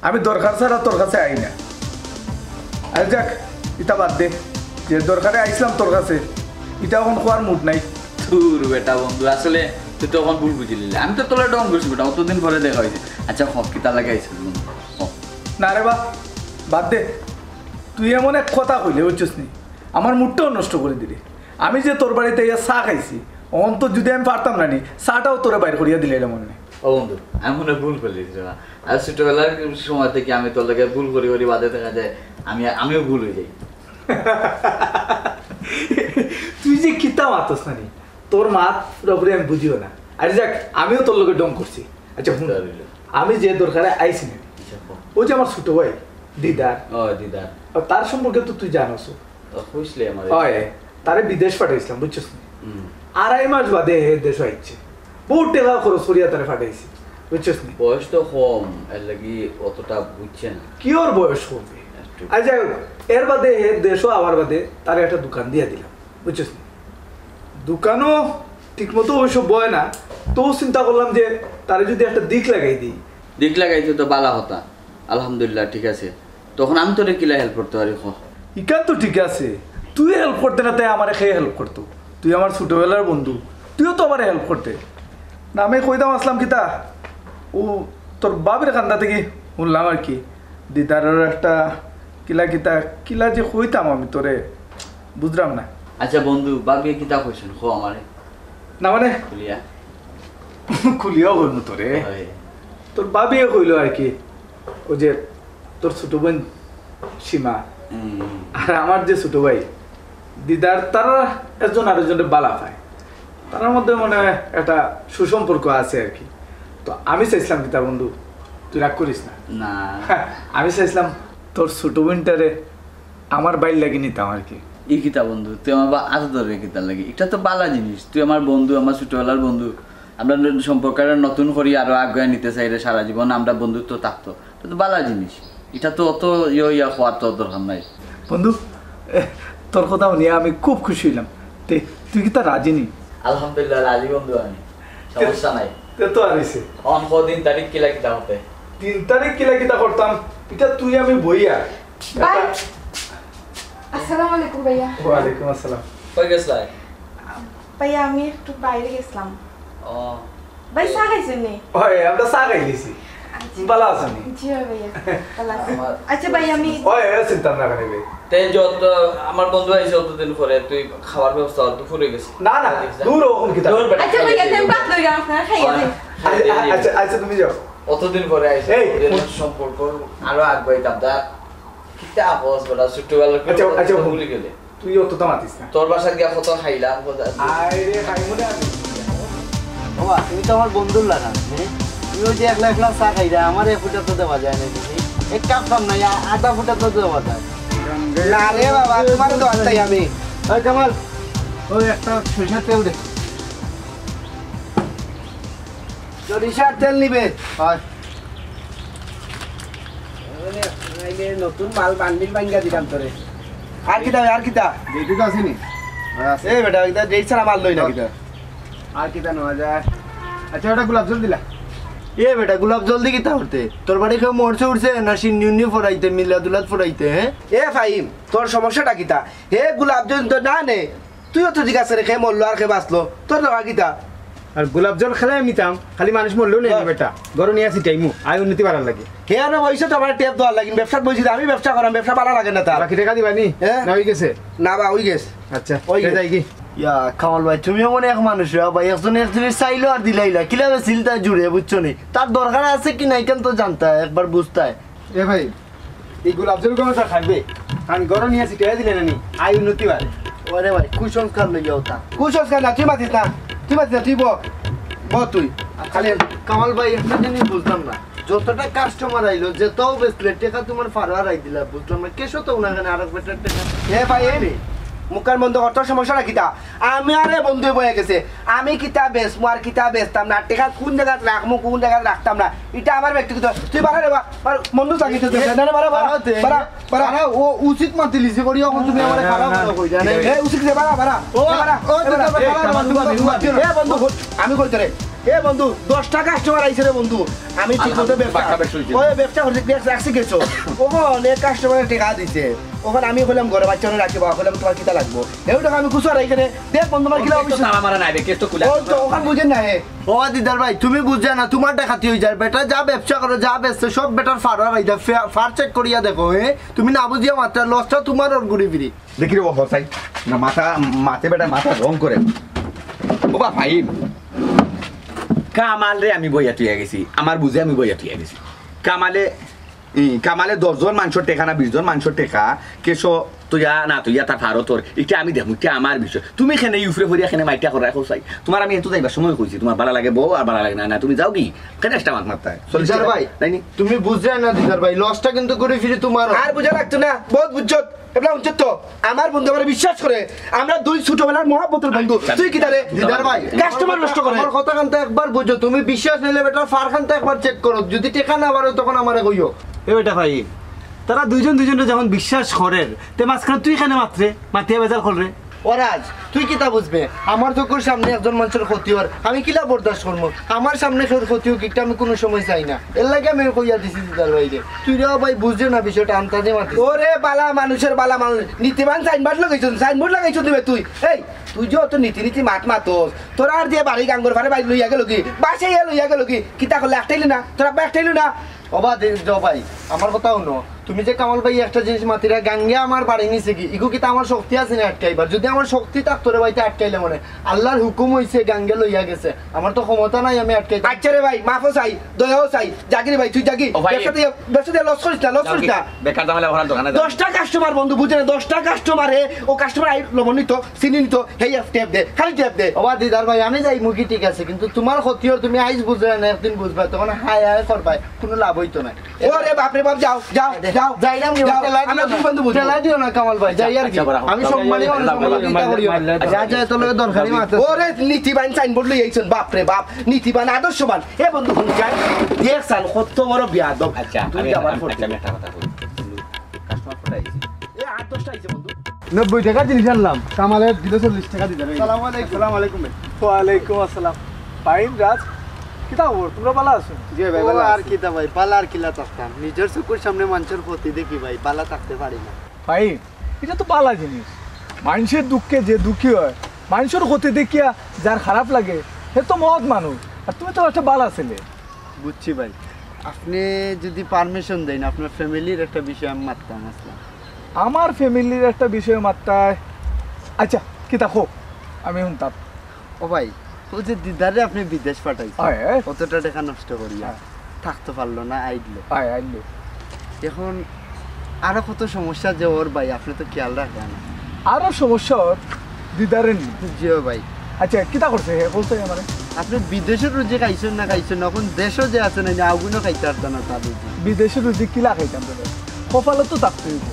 আমি দরকার ছাড়া তোর কাছে আই না। আরে যাক, ইতা বাদ দে। যে দরকারে আইছলাম তোর কাছে, ইতা অখন কওয়ার মুড নাই। দূর বেটা বন্ধু, আসলে তুই তো অখন ভুল বুঝিলিলে। আমি তো তোরে ঢং করছি বেটা, অতদিন পরে দেখা অইছে। আচ্ছা ক, কিতা লাগি আইছস বন্ধু? ক। না রে বা, বাদ দে। তুই এমন এক কথা কইলে, বুঝছস নি? আমার মুডটাও নষ্ট করি দিলি। আমি যে তোর বাড়িত আইয়া চা খাইছি, অখন তো যুদি আমি পারতাম না নি, চাটাও তোরে বাইর করিয়া দিলাইলাম অনে। ও বন্ধু, আমি মনে অয় ভুল করিলিছি রে বা। আর ছোটবেলার সময় থাকি আমি তোর লগে ভুল করি করি বাদে দেখা যায় আমি, আমিও ভুল অই যাই। তুই যে কিতা মাতস না নি, তোর মাত পুরাপুরি আমি বুঝিও না। আরে যাক, আমিও তোর লগে ঢং করছি। আচ্ছা হুন, কিতা অইলো? আমি যে দরকারে আইছি না নি, আচ্ছা, ক। ওই যে আমার ছোট ভাই দিদার, ও দিদার। আর তার সম্পর্কে তো তুই জানোস। ও, কইছলে আমারে। অয়, তারে বিদেশ পাঠাইছলাম, বুঝছস নি? হুম। আড়াই মাস বাদে হে দেশো আইছে। বউত টেকা খরচ করিয়া তারে পাঠাইছি, বুঝছস নি? বয়স তো কম, এর লাগি অতটা বুঝছে না। কিওর বয়স কম? একটু। আর যাই হোক, এর বাদে হে দেশো আওয়ার বাদে তারে একটা দোকান দিয়া দিলাম, বুঝছস নি? দোকানও ঠিকমতো অবশ্য বয় না, তবু চিন্তা করলাম যে তারে যুদি একটা দিক লাগাই দেই। দিক লাগাইতে তো বালা কথা, আলহামদুলিল্লাহ, ঠিক আছে। তখন আমি তোরে কিলা হেল্প করতে পারি, ক? ইখান তো ঠিক আছে, তুই হেল্প করতে না, তাই আমারে কে হেল্প করতো? তুই আমার ছোটবেলার বন্ধু, তুইও তো আমারে হেল্প করতে। না, আমি কইতাম আছলাম কিতা, ও তোর ভাবির কান্দা থাকি হুনলাম আর কি, দিদারর একটা কিলা কিতা, কিলা যে কইতাম আমি তোরে, বুঝলাম না। আচ্ছা বন্ধু, ভাবিয়ে কিতা কইছইন, ক আমারে। না মানে, খুলিয়া। খুলিয়াও কইমু তোরে। অয়। তোর ভাবিয়ে কইলো আর কি, ওই যে তোর ছোট বোন সীমা, হুম। আর আমার যে ছোট ভাই দিদার, তারা একজন আরেকজনরে বালা পায়, তারার মধ্যে মানে একটা সুসম্পর্ক আছে আর কি। তো আমি চাইছলাম কিতা বন্ধু, তুই রাগ করিস না। না। আমি চাইছলাম তোর ছোট বোনটারে আমার ভাইর লাগি নিতাম আর কি। ই কিতা বন্ধু, তুই আমার বা-, আদর ধরে কিতার লাগি? ইটা তো বালা জিনিস, তুই আমার বন্ধু, আমার ছোটবেলার বন্ধু, আমরা ন-, সম্পর্কটা নতুন করি আরো আগুয়াই নিতে চাইরে, সারা জীবন আমরা বন্ধুত্ব থাকতো, ইটা তো বালা জিনিস। ইটা তো অত ইয়া ইয়া কওয়ার তো দরকার নাই। বন্ধু, এ, তোর কথা হুনিয়া আমি খুব খুশি অইলাম। তে, তুই কিতা রাজি নি? আলহামদুলিল্লাহ, রাজি বন্ধু আমি, সমস্যা নাই। তে তো আর অইছে। অন কদিন তারিখ কিলা কিতা হতে? তিন তারিখ কিলা কিতা করতাম, ইটা তুই আমি বইয়া। ভাই, আসসালামু আলাইকুম ভাইয়া। ওয়ালাইকুম আসসালাম। কই গেছলায়? ভাইয়া, আমি একটু বাইরে গেছলাম। ও। ভাই, চা খাইছইন নি? অয়, আমরা চা খাইলিছি। আচ্ছা। বালা আছইন নি? জি অয় ভাইয়া, বালা আছি। আমার আচ্ছা ভাই, আমি অয়, অয়, চিন্তা না করিবে। তে যত আমার বন্ধু আইছে অতদিন পরে, তুই খাওয়ার ব্যবস্থা কর, দুপুর অই গেছে। না, না, দূর অখন কিতা। দূর বেটা, আচ্ছা ভাইয়া, খাইয়া তে আমি ভাত লইলাম, আপনারা খাইয়া অয়, দিন। খাইয়া আচ্ছা, দিন। আচ্ছা, আচ্ছা, তুমি যাও। অতদিন পরে আইছে, এই, ওদের সম্পর্ক আরো আগুয়াইতাম, তা কিতা আপস বেটা, ছোটবেলার আচ্ছা, আচ্ছা, কথা ভুলি গেলে। তুই অতটা মাতিস না। তোর বাসাত গিয়া কত খাইলাম, কত আরে, খাইমু না আমি। বাবা, তুমি তো আমার বন্ধুর লাখান, হ্যাঁ? তুমি ওই যে একলা একলা চা খাইরা, আমারে এক ফুটা তো দেওয়া যায় না, বুঝি? এক কাপ পাম না, আ-, আধা ফুটা তো দেওয়া যায়। না রে বাবা, তোমার তো আনতাই আমি। ওই কামাল, ওই একটা সরিষার তেল দে। সরিষার তেল নিবে? হয়। আরে, আইলে নতুন মাল বান্ডিল ভাঙ্গা দিলাম তোরে। আর কিতা, আর কিতা? বেটি তো আসেনি। এই বেটা, এটা ডেট ছাড়া মাল লই না কিতা? আর কিতা নেওয়া যায়? আচ্ছা, ওটা গোলাপ জল দিলা। এ বেটা, গোলাপ জল দি কিতা করতে? তোর বাড়ি কেউ মরছে উঠছে না সিন্নি উন্নি ফরাইতে, মিলাদুলাদ ফরাইতে, হ্যাঁ? এ ফাহিম, তোর সমস্যাটা কিতা? হে গোলাপ জল তো না নে, তুইও তো জিজ্ঞাসা করে কে মরলো আর কে বাঁচলো, তোর দরকার কিতা? আর গোলাপ জল খেলে আমি নিতাম, খালি মানুষ মরলেও নেই বেটা। গরু নিয়ে ছিটাইমু, আয় উন্নতি বাড়ার লাগে। হে আনো বইছে তো আমার টেপ দেওয়ার লাগি, ব্যবসাত বইছি তো, আমি ব্যবসা করাম, ব্যবসা ভালা লাগে না তার। বাকি টাকা দিবা নি? হ্যাঁ? না, হই গেছে? না বা, হই গেছে। আচ্ছা, হই গেছে। যাই কি? ইয়া, কামাল ভাই, তুমিও মনে এক মানুষ, ইয়া ভাই, একজন এক জিনিস চাইলো আর দিলাইলা। কিলা বে চিলতা জুড়ে, বুঝছো নি? তার দরকার আছে কি নাই, কেন তো জানতা, একবার বুঝতায়। এ ভাই, এই গোলাপ জল গুলো তো খাইবে। আমি গরম নিয়ে আসি, টেয়া দিলে না নি? আয় উন্নতি বাড়ে। ওরে ভাই, কুসংস্কার লইয়া ওটা। কুসংস্কার না, তুই মাতিস না। তুই মাতিস না, তুই ব। ব তুই। খালি কামাল ভাই, একটা জিনিস বুঝলাম না। যতটা কাস্টমার আইলো, যত বেচলে, টেকা তোমার ফারোয়া রাই দিলা, বুঝলাম না। কেসো তো ওনার কানে আরো বেটার টেকা। এ ভাই, এ রে। মুখখান বন্ধ কর, তোর সমস্যাটা কিতা? আমি আরে বন্ধু বইয়া গেছে, আমি কিতা বেচমু আর কিতা বেচতাম না, টেকা কোন জাগাত রাখমু, কোন জাগাত রাখতাম না, ইটা আমার ব্যক্তিগত। তুই বাড়া রে বা, বাড়া, বন্ধু চাকরি তো দে, না, না, বাড়া, বাড়া, বাড়া দে। বাড়া, বাড়া। বাড়া, ও উচিত মাতিলিছে করি, অখন তুমি আমারে খারাপ কথা কইরা, না? এ, উচিত দে, বাড়া, বাড়া, ও, বাড়া, ও, এ, বাড়া, এ, বাড়া, এ, বাড়া, বাড়া, এ, বন্ধু, এ, বন্ধু, এ, বন্ধু, আমি কই তোরে? এ বন্ধু, দশটা কাস্টমার আইছে রে বন্ধু, আমি ঠিক মতো আলহামদুলিল্লাহ, ব্যবসা, পাক্কা ব্যবসা হইছে। ওই ব্যবসা করতে, ব্যবসা রাখছি কিছু। অখন এক কাস্টমারে টেকা দিছে, অখন আমি কইলাম ঘরে বাচ্চা রাখি বা, কইলাম তোমার কিতা লাগবো? এও টাকা আমি খুচরা রাখি রে, দেখ বন্ধু, আমার কিলা অফিস। তারা মারা নাই রে, কেস তো খুলে ও তো অখন বুঝেন না হে। ও দিদার ভাই, তুমি বুঝছো না, তোমার ডাকাতি হয়ে যায়। বেটা যা ব্যবসা করে, যা বেচছে, সব বেটার ফাড়া ভাই, দা ফে-, ফার চেক করিয়া দেখো, হে? তুমি না বুঝিয়া মাত্র লসটা তোমার ওর ঘুরি ফিরি। দেখি রে, ও হসাই, না মাথা, মাতে বেটা মাথা রং করে। ও বা ভাই, কামাল রে আমি বইয়া তুইয়া গেছি, আমার বুঝে আমি বইয়া তুইয়া গেছি। কামালে, ই, কামালে দশ জন মানুষের টেকা না বিশ জন মানুষের টেকা, কেসো তুইয়া না তুইয়া তার ফারো তোর, এটা আমি দেখমু, এটা আমার বিষয়। তুমি কেনে এই উপরে পড়িয়া কেনে মাইটা করায় কও চাই? তোমার আমি এত যাইবার সময় কইছি, তোমার বালা লাগে বউ আর বালা লাগে না, না তুমি যাও কি? কেনে একটা মাত মারতায়? চল্লিশ দিদার টাকা ভাই, নাইনি? তুমি বুঝরায় না দিদার ভাই, লসটা কিন্তু ঘুরি ফিরি তোমার। আর বুঝা লাগতো না, বহুত বুঝছো। এবলা বুঝছো তো, আমার বন্ধু আমারে বিশ্বাস করে, আমরা দুই ছোটবেলার মহব্বতের বন্ধু। আচ্ছা। তুই কিতা রে? দিদার ভাই, কাস্টমার নষ্ট করে। আমার কথা কান্তা একবার বুঝো, তুমি বিশ্বাস নিলে বেটার ফার কান্তা একবার চেক করো, যদি টেকা না বাড়ে তখন আমারে কইও। এ বেটা ভাই, তারা দুইজন দুইজনরে যখন বিশ্বাস করের, তে মাঝখানে তুই কেনে মাতরে, মাতিয়া বেজাল কররে? ও রাজ, তুই কিতা বুঝবে? আমার চকুর সামনে একজন মানুষের ক্ষতি অর, আমি কিলা বরদাস্ত করমু? আমার সামনে কেউর ক্ষতি হোক, এটা আমি কোনো সময় চাই না। এর লাগি আমি কইয়া দিছি দিদার ভাইরে। তুই রে ভাই বুঝরে না বিষয়টা, আন্তাজে মাতিস। ওরে বালা মানুষের বালা মানুষ, নীতিবান সাইনবোর্ড লাগাইছস, সাইনবোর্ড লাগাইছস দিবে তুই। এই, তুই যে অত নীতি নীতি মাত মাতস, তোর আর যে বাড়ি গাঙ্গর ফারে বাইর লইয়া গেল কি, বাসাইয়া লইয়া গেল কি, কিতা করলে একটাইলি না, তোর আব্বা একটাইলি না। ও বা দে-, জ ভাই, আমার কথা হুনো। তুমি যে কামাল ভাই একটা জিনিস মাতিরা, গাঙ্গে আমার বাড়ি নিছে কি? ইগু কিতা আমার শক্তি আছে না আটকাইবার? যদি আমার শক্তি থাকতো রে ভাই, তে আটকাইলে মানে। আল্লাহর হুকুম হইছে, গাঙ্গে লইয়া গেছে। আমার তো ক্ষমতা নাই আমি আটকাইতে। আচ্ছা রে ভাই, মাফও চাই, দয়াও চাই। জাগি রে ভাই, তুই জাগি। ও ভাই। ব্যবসা দিয়া, ব্যবসা দিয়া লস করিস না, লস করিস না। বেকার ঝামেলা করার দরকার নাই। দশটা কাস্টমার বন্ধু, বুঝে না, দশটা কাস্টমার হে, ও কাস্টমার আই লবণ নিত, চিনি নিত, হেই ট্যাপ দে, খালি ট্যাপ দে। ও বা দিদার ভাই, আমি যাইমু গি ঠিক আছে, কিন্তু তোমার ক্ষতি অর, তুমি আইজ বুঝরায় না, একদিন বুঝবায়, তখন হায় হায় করবায়, কোনো লাভ হইতো না। ওরে বাপ রে বাপ, যাও, যাও, যাও। যাইলাম কি, যাও। ঠেলা দিও আমরা না। দুই বন্ধু বুঝবো। ঠেলা দিও না কামাল ভাই, যাই আর কি। আচ্ছা, বড় হোক। আমি সম্মানী মানুষ, মারলে, মারলে, মারলে, মারলে। যা, যা, তোর লগে দরকারি মাত। ওরে নীতিবান সাইনবোর্ড লই আইছন, বাপ রে বাপ, নীতিবান, আদর্শবান। এ বন্ধু, হুন যাই, দেখ সান, কত বড় বিয়াদব। আচ্ছা, তুই আমি, আমার আচ্ছা, ফোন। আমি একটা কথা কই। বন্ধু, কাস্টমার কোথায় আইছে? এ আট দশটা আইছে বন্ধু। নব্বই টাকা জিনিস আনলাম, কামালে দিল চল্লিশ টাকা দিতে হবে। সালাম আলাইকুম। সালাম আলাইকুম ভাই। ওয়ালাইকুম আসসালাম। ফাহিম, রাজ, কিতা খবর? তোমরা ভালা আছো? জি ভাই, ও ভালা আর আছি। কিতা ভাই, ভালা আর কিলা থাকতাম? নিজের চকুর সামনে মানুষের ক্ষতি দেখি ভাই, ভালা থাকতে পারি না। ফাহিম, এটা তো ভালা জিনিস। মানুষের দুঃখে যে দুঃখী হয়, মানুষের ক্ষতি দেখিয়া যার খারাপ লাগে, সে তো মহৎ মানুষ। আর তুমি তো একটা ভালা ছেলে। বুঝছি ভাই, আপনি যদি পারমিশন দেন, আপনার ফ্যামিলির একটা বিষয় আমি মাততাম আসলাম। আমার ফ্যামিলির একটা বিষয় মাততায়? আচ্ছা, কিতা কও, আমি হুনতাম। ও ভাই, ও যে দিদারে আপনি বিদেশ পাঠাইছেন, হয়, হয়। কতটা টাকা নষ্ট করিয়া, হ্যাঁ। থাকতে পারলো না, আইলো। হয়, আইলো। এখন আরো কত সমস্যা যে অর ভাই, আপনি তো খেয়াল রাখেন না। আরো সমস্যা অর দিদারে নি? জি ও ভাই। আচ্ছা, কিতা করছে হে? বলতো আমারে। আপনি বিদেশের রুজি খাইছেন না খাইছেন না, এখন দেশও যে আছে না, আগুনও খাইতে পারতো না তার রুজি। বিদেশের রুজি কিলা খাইতাম রে? কপালো তো থাকতে হইব।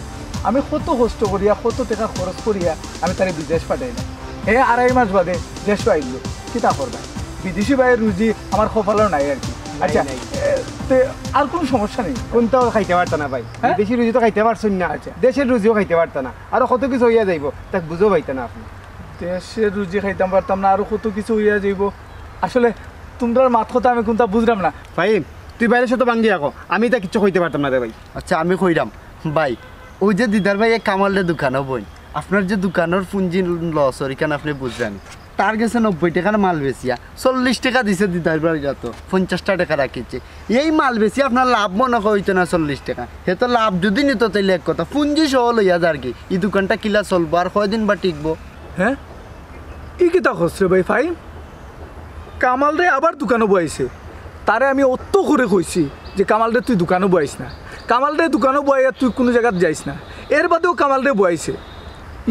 আমি কত কষ্ট করিয়া, কত টাকা খরচ করিয়া আমি তারে বিদেশ পাঠাই না। হে আড়াই মাস বাদে দেশও আইলো, কিতা করবা? বিদেশি ভাইয়ের রুজি আমার কপালো নাই আর কি। নাই, আচ্ছা, নাই। এ, তে আর কোনো সমস্যা নেই। কোনটাও খাইতে পারতো না ভাই। হ্যাঁ? বিদেশি রুজি তো খাইতে পারছেন না। আচ্ছা। দেশের রুজিও খাইতে পারতো না। আরো কত কিছু হইয়া যাইব, তা বুঝো পাইতা না আপনি। দেশের রুজি খাইতাম পারতাম না, আরো কত কিছু হইয়া যাইব। আসলে তোমরার মাত কথা আমি কোনটা বুঝলাম না। ফাহিম, তুই বাইরে সাথে ভাঙ্গি রাখো, আমি তা কিচ্ছু কইতে পারতাম না রে ভাই। আচ্ছা, আমি কইরাম ভাই, ওই যে দিদার ভাই এক কামালরে দোকানো বইন, আপনার যে দোকানের পুঞ্জি লস অর, ইখান আপনি বুঝলেন। তার গেছে নব্বই টাকার মাল বেচিয়া চল্লিশ টাকা দিছে দিদার ভাইরে, তো পঞ্চাশটা টাকা রাখিছে। এই মাল বেচি আপনার লাভ মনে হয় হইতো না চল্লিশ টাকা। হে তো লাভ যদি নিত তাইলে এক কথা, পুঞ্জি সহ লইয়া যার কি, এই দোকানটা কিলা চলবো আর কয়দিন বা টিকবো? হ্যাঁ, ই কিতা কস রে ভাই ফাহিম? কামালরে আবার দোকানো বয়াইছে। তারে আমি অত করে কইছি যে কামালরে তুই দোকানো বয়াইস না, কামালরে দোকানো বয়াইয়া তুই কোনো জাগাত যাইস না। এর বাদেও কামালরে বয়াইছে।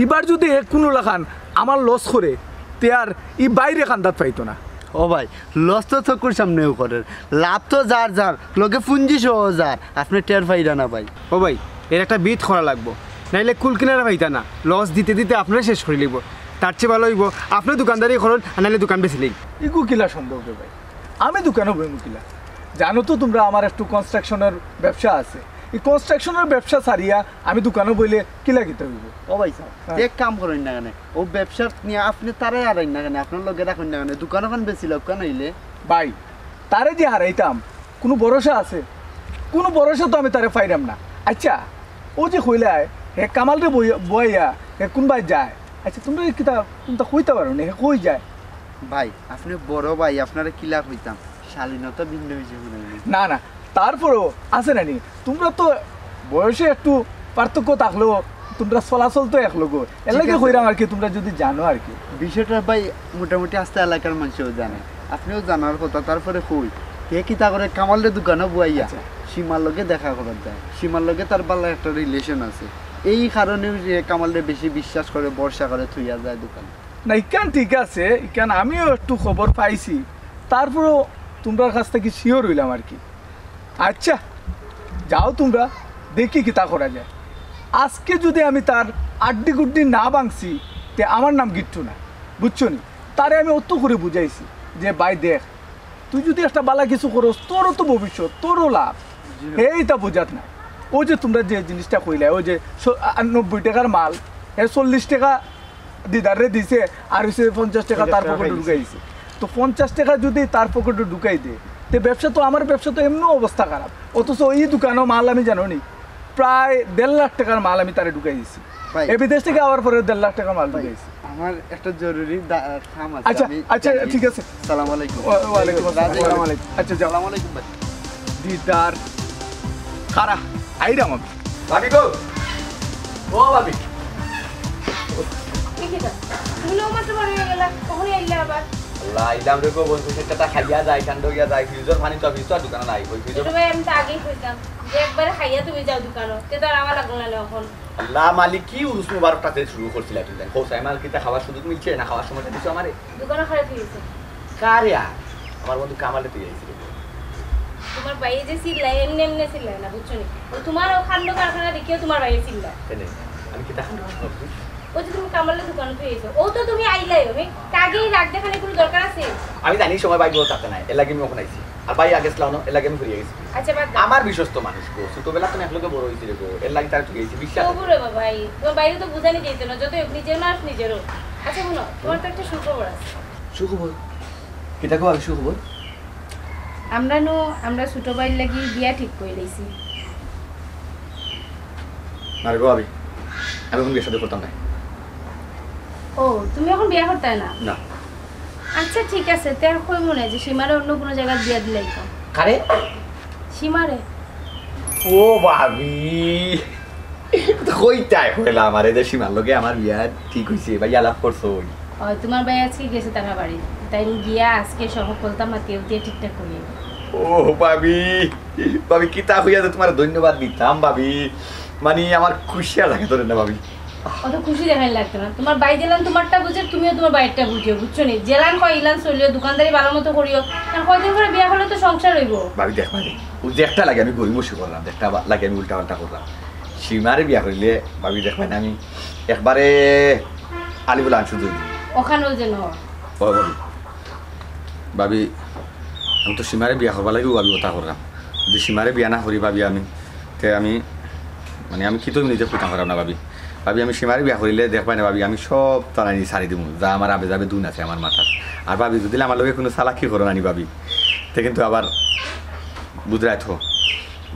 ইবার যদি হে কোনো লাখান আমার লস করে, তে আর ই বাইরে কান্দাত পাইতো না। ও ভাই, লস তো চকুর সামনেও করের, লাভ তো যার যার, লগে পুঞ্জি সহ যার, আপনি টের পাইরা না ভাই। ও ভাই, এর একটা বিহিত করা লাগবো। নাইলে কুল কিনারা পাইতা না, লস দিতে দিতে আপনারে শেষ করি লাইবো। তার চেয়ে ভালা অইবো আপনে দোকানদারি করইন, আর নাইলে দোকান বেচিলাইন। ইগু কিলা সম্ভব রে ভাই? আমি দোকানো বইমু কিলা? জানো তো তুমরা আমার একটু কনস্ট্রাকশনর ব্যবসা আছে, ই কনস্ট্রাকশনর ব্যবসা ছাড়িয়া আমি দোকানো বইলে কিলা কিতা অইবো? ও ভাই সাব, হ্যাঁ। এক কাম করইন না কেনে, অউ ব্যবসাত নিয়া আপনে তারে হারাইন না কেনে, আপনার লগে রাখইন না কেনে, দোকান অখান বেচিলাউক্কা নাইলে। ভাই, তারে যে হারাইতাম, কুনু ভরসা আছে? কুনু ভরসা তো আমি তারে পাইরাম না। আইচ্ছা, অউ যে কইলায়, হে কামালরে বই-, বওয়াইয়া হে কুনবায় যায়? আইচ্ছা, তুমরা কিতা কুনতা কইতা পারো নি, হে কই যায়? ভাই, আপনে বড় ভাই, আপনারে কিলা কইতাম, শালীনতা ভিন্ন বিষয় হুনাইনি। না, না, তারপরেও আছে না নি, তুমরা তো বয়সে একটু পার্থক্য থাকলেও তুমরা চলাচল তো এক লগে, এর লাগি আছে। কইরাম আর কি, তুমরা যদি জানো আর কি। বিষয়টা ভাই মোটামুটি আস্তা এলাকার মানষেও জানে, আপনেও জানার কথা, তারপরে কই, হে কিতা করে কামালরে দোকানো বওয়াইয়া আচ্ছা। সীমার লগে দেখা করাত যায়, সীমার লগে তার ভালা একটা রিলেশন আছে, এই কারণেউ হে কামালরে বেশি বিশ্বাস করে, ভরসা করে থইয়া যায় দোকানো। না, ইখান ঠিক আছে, ইখান আমিও একটু খবর পাইছি, তারপরেও তুমরার কাছ থাকি শিওর অইলাম আর কি। আইচ্ছা, যাও তুমরা, দেখি কিতা করা যায়। আজকে যদি আমি তার আড্ডি গুড্ডি না ভাংছি, তে আমার নাম গিট্টু না, বুঝছো নি? তারে আমি অত করি বুঝাইছি যে, "ভাই দেখ, তুই যদি একটা ভালা কিছু করস, তোরও তো ভবিষ্যৎ, তোরও লাভ।" জি। হে ইতা বুঝাত না। অউ যে তুমরা যে জিনিসটা কইলায়, অউ যে স-, আ, নব্বই টেকার মাল, হে চল্লিশ টেকা দিদাররে দিছে, আর অইছে পঞ্চাশ টেকা তার পঞ্চাশ টেকা পকেটো খাইছে। ঢুকাইছে। তো পঞ্চাশ টেকা যদি তার পকেটো ঢুকাই দে, তে ব্যবসা তো, আমার ব্যবসা তো এমনেউ অবস্থা খারাপ, অথচ ই দোকানো মাল আমি জানো নি, প্রায় দেড় লাখ টেকার মাল আমি তারে ঢুকাই দিছি। ভাই, এ বিদেশ থাকি আওয়ার পরে দেড় লাখ টেকার মাল ভাই, ঢুকাইছি। আমার একটা জরুরি দা-, কাম আছে, আচ্ছা, আমি আচ্ছা, যাই। ঠিক আছে। সালাম আলাইকুম। ওয়া-, ওয়ালাইকুম আসসালাম। রাজি। সালাম আলাইকুম। আচ্ছা, যাও। সালাম আলাইকুম ভাই। দিদার, খারা, আইরাম আমি। ভাবি গো। ও ভাবি। কি কিতা? তুমি নমাজ পড়িয়া গেলা, কখন আইলা আবার? আল্লাহ, আইলাম রে গো, বন্ধু, সেটা তা খাইয়া যায়, ঠান্ডা অইয়া যায়, ফ্রিজর পানি তো, ফ্রিজ তো আর দোকানো নাই, ওই ফ্রিজর ছোট ভাই, আমি তো আগেই কইতাম যে একবারে খাইয়া তুমি যাও দোকানো, তে তো আর আমার লাগলো না অখন। আল্লাহ মালিক, কি উরুস মুবারকটা যে শুরু করছিলা তুমি, জানি কও সাইমাল কিতা খাওয়ার সুযোগ মিলছে না, খাওয়ার সময়টা দিছো আমারে? দোকানো খারাপ হয়ে গেছে। কারে আর? আমার বন্ধু কামালে তুই আইছিলি। তোমার ভাইয়ে যে চিল্লায়, এমনে এমনে চিল্লায় না, বুঝছো নি? ও তোমার ও কাণ্ড কারখানা দেখিও তোমার ভাইয়ে চিল্লায়। কেনে? আমি কিতা কাণ্ড কারখানা করছি? ও যে তুমি কামালের দোকানে তুই এসো, ও তো তুমি আইলাই, আমি আগেই রাগ দেখানোর কোনো দরকার আছে? আমি জানি সময় ভাই বউ থাকতে নাই, এর লাগি আমি অখন আইছি। আর ভাই আগে আসলাম না, এর লাগি আমি ফিরে গেছি। আচ্ছা, বাদ দাও। আমার বিশ্বস্ত মানুষ গো, ছোটবেলা তো একলগে বড় হইছি রে গো, এর লাগি তার তুই আইছি, বিশ্বাস আছে। তবু রে বাবা, এই তোমার বাইরে তো বুঝানি যাইতো না, যত হোক নিজের মানুষ নিজেরও। আচ্ছা, হুনো, তোমার তো একটা সুখবর আছে। সুখবর? কিতা কও আমি সুখবর? আমরা নু, আমরা ছোট ভাইর লাগি বিয়া ঠিক করি লইছি। আরে গো ভাবি, আমি অখন বিয়া শাদী করতাম না। ও, তুমি অখন বিয়া করতায় না? না। আচ্ছা, ঠিক আছে, তে আর কই মনে হয় যে সীমারে অন্য কোনো জায়গায় বিয়া দিলাই তো? কারে? সীমারে। ও ভাবি, তো কইতায় কইলা আমারে যে সীমার লগে আমার বিয়া ঠিক হইছে, ভাই আলাপ করছো? ও, তোমার ভাই আজকে গেছে তারা বাড়ি, তাই গিয়া আজকে সব কথা মাতিয়ে উতিয়ে ঠিকঠাক করিয়ে। ও ভাবি, ভাবি কিতা হইয়া যে তোমার ধন্যবাদ দিতাম ভাবি, মানে আমার খুশি আর থাকে তোরে না ভাবি। অত খুশি দেখাই লাগতো না, তোমার ভাই যেলান তোমারটা বুঝে, তুমিও তোমার ভাইয়েরটা বুঝিও, বুঝছো নি? যেলান কয় ইলান চলিও, দোকানদারি ভালো মতো করিও, আর কয়দিন পরে বিয়া করলে তো সংসার হইব। ভাবি দেখ মানে, ও যে একটা লাগে আমি গরিমসি করলাম, একটা বা-, লাগে আমি উল্টা পাল্টা করলাম। সীমারে বিয়া করিলে ভাবি দেখ মানে আমি একবারে আলিবুল আনসু দুই দিন। ওখানেও যেন হয়। ও ভাবি, ভাবি, আমি তো সীমারে বিয়া করবার লাগিও ভাবি কথা করলাম। যদি সীমারে বিয়া না করি ভাবি আমি, তে আমি, মানে আমি কিতা নিজে কইতাম পারলাম না ভাবি। ভাবি আমি সীমারে বিয়া করিলে দেখবায় না ভাবি, আমি সব তারানি ছাড়ি দিমু, যা আমার আবে যাবে দুন আছে আমার মাথার। আর ভাবি যদি আমার লগে কোনো চালাকি করো নানি ভাবি, তে কিন্তু আবার বুঝরায় তো।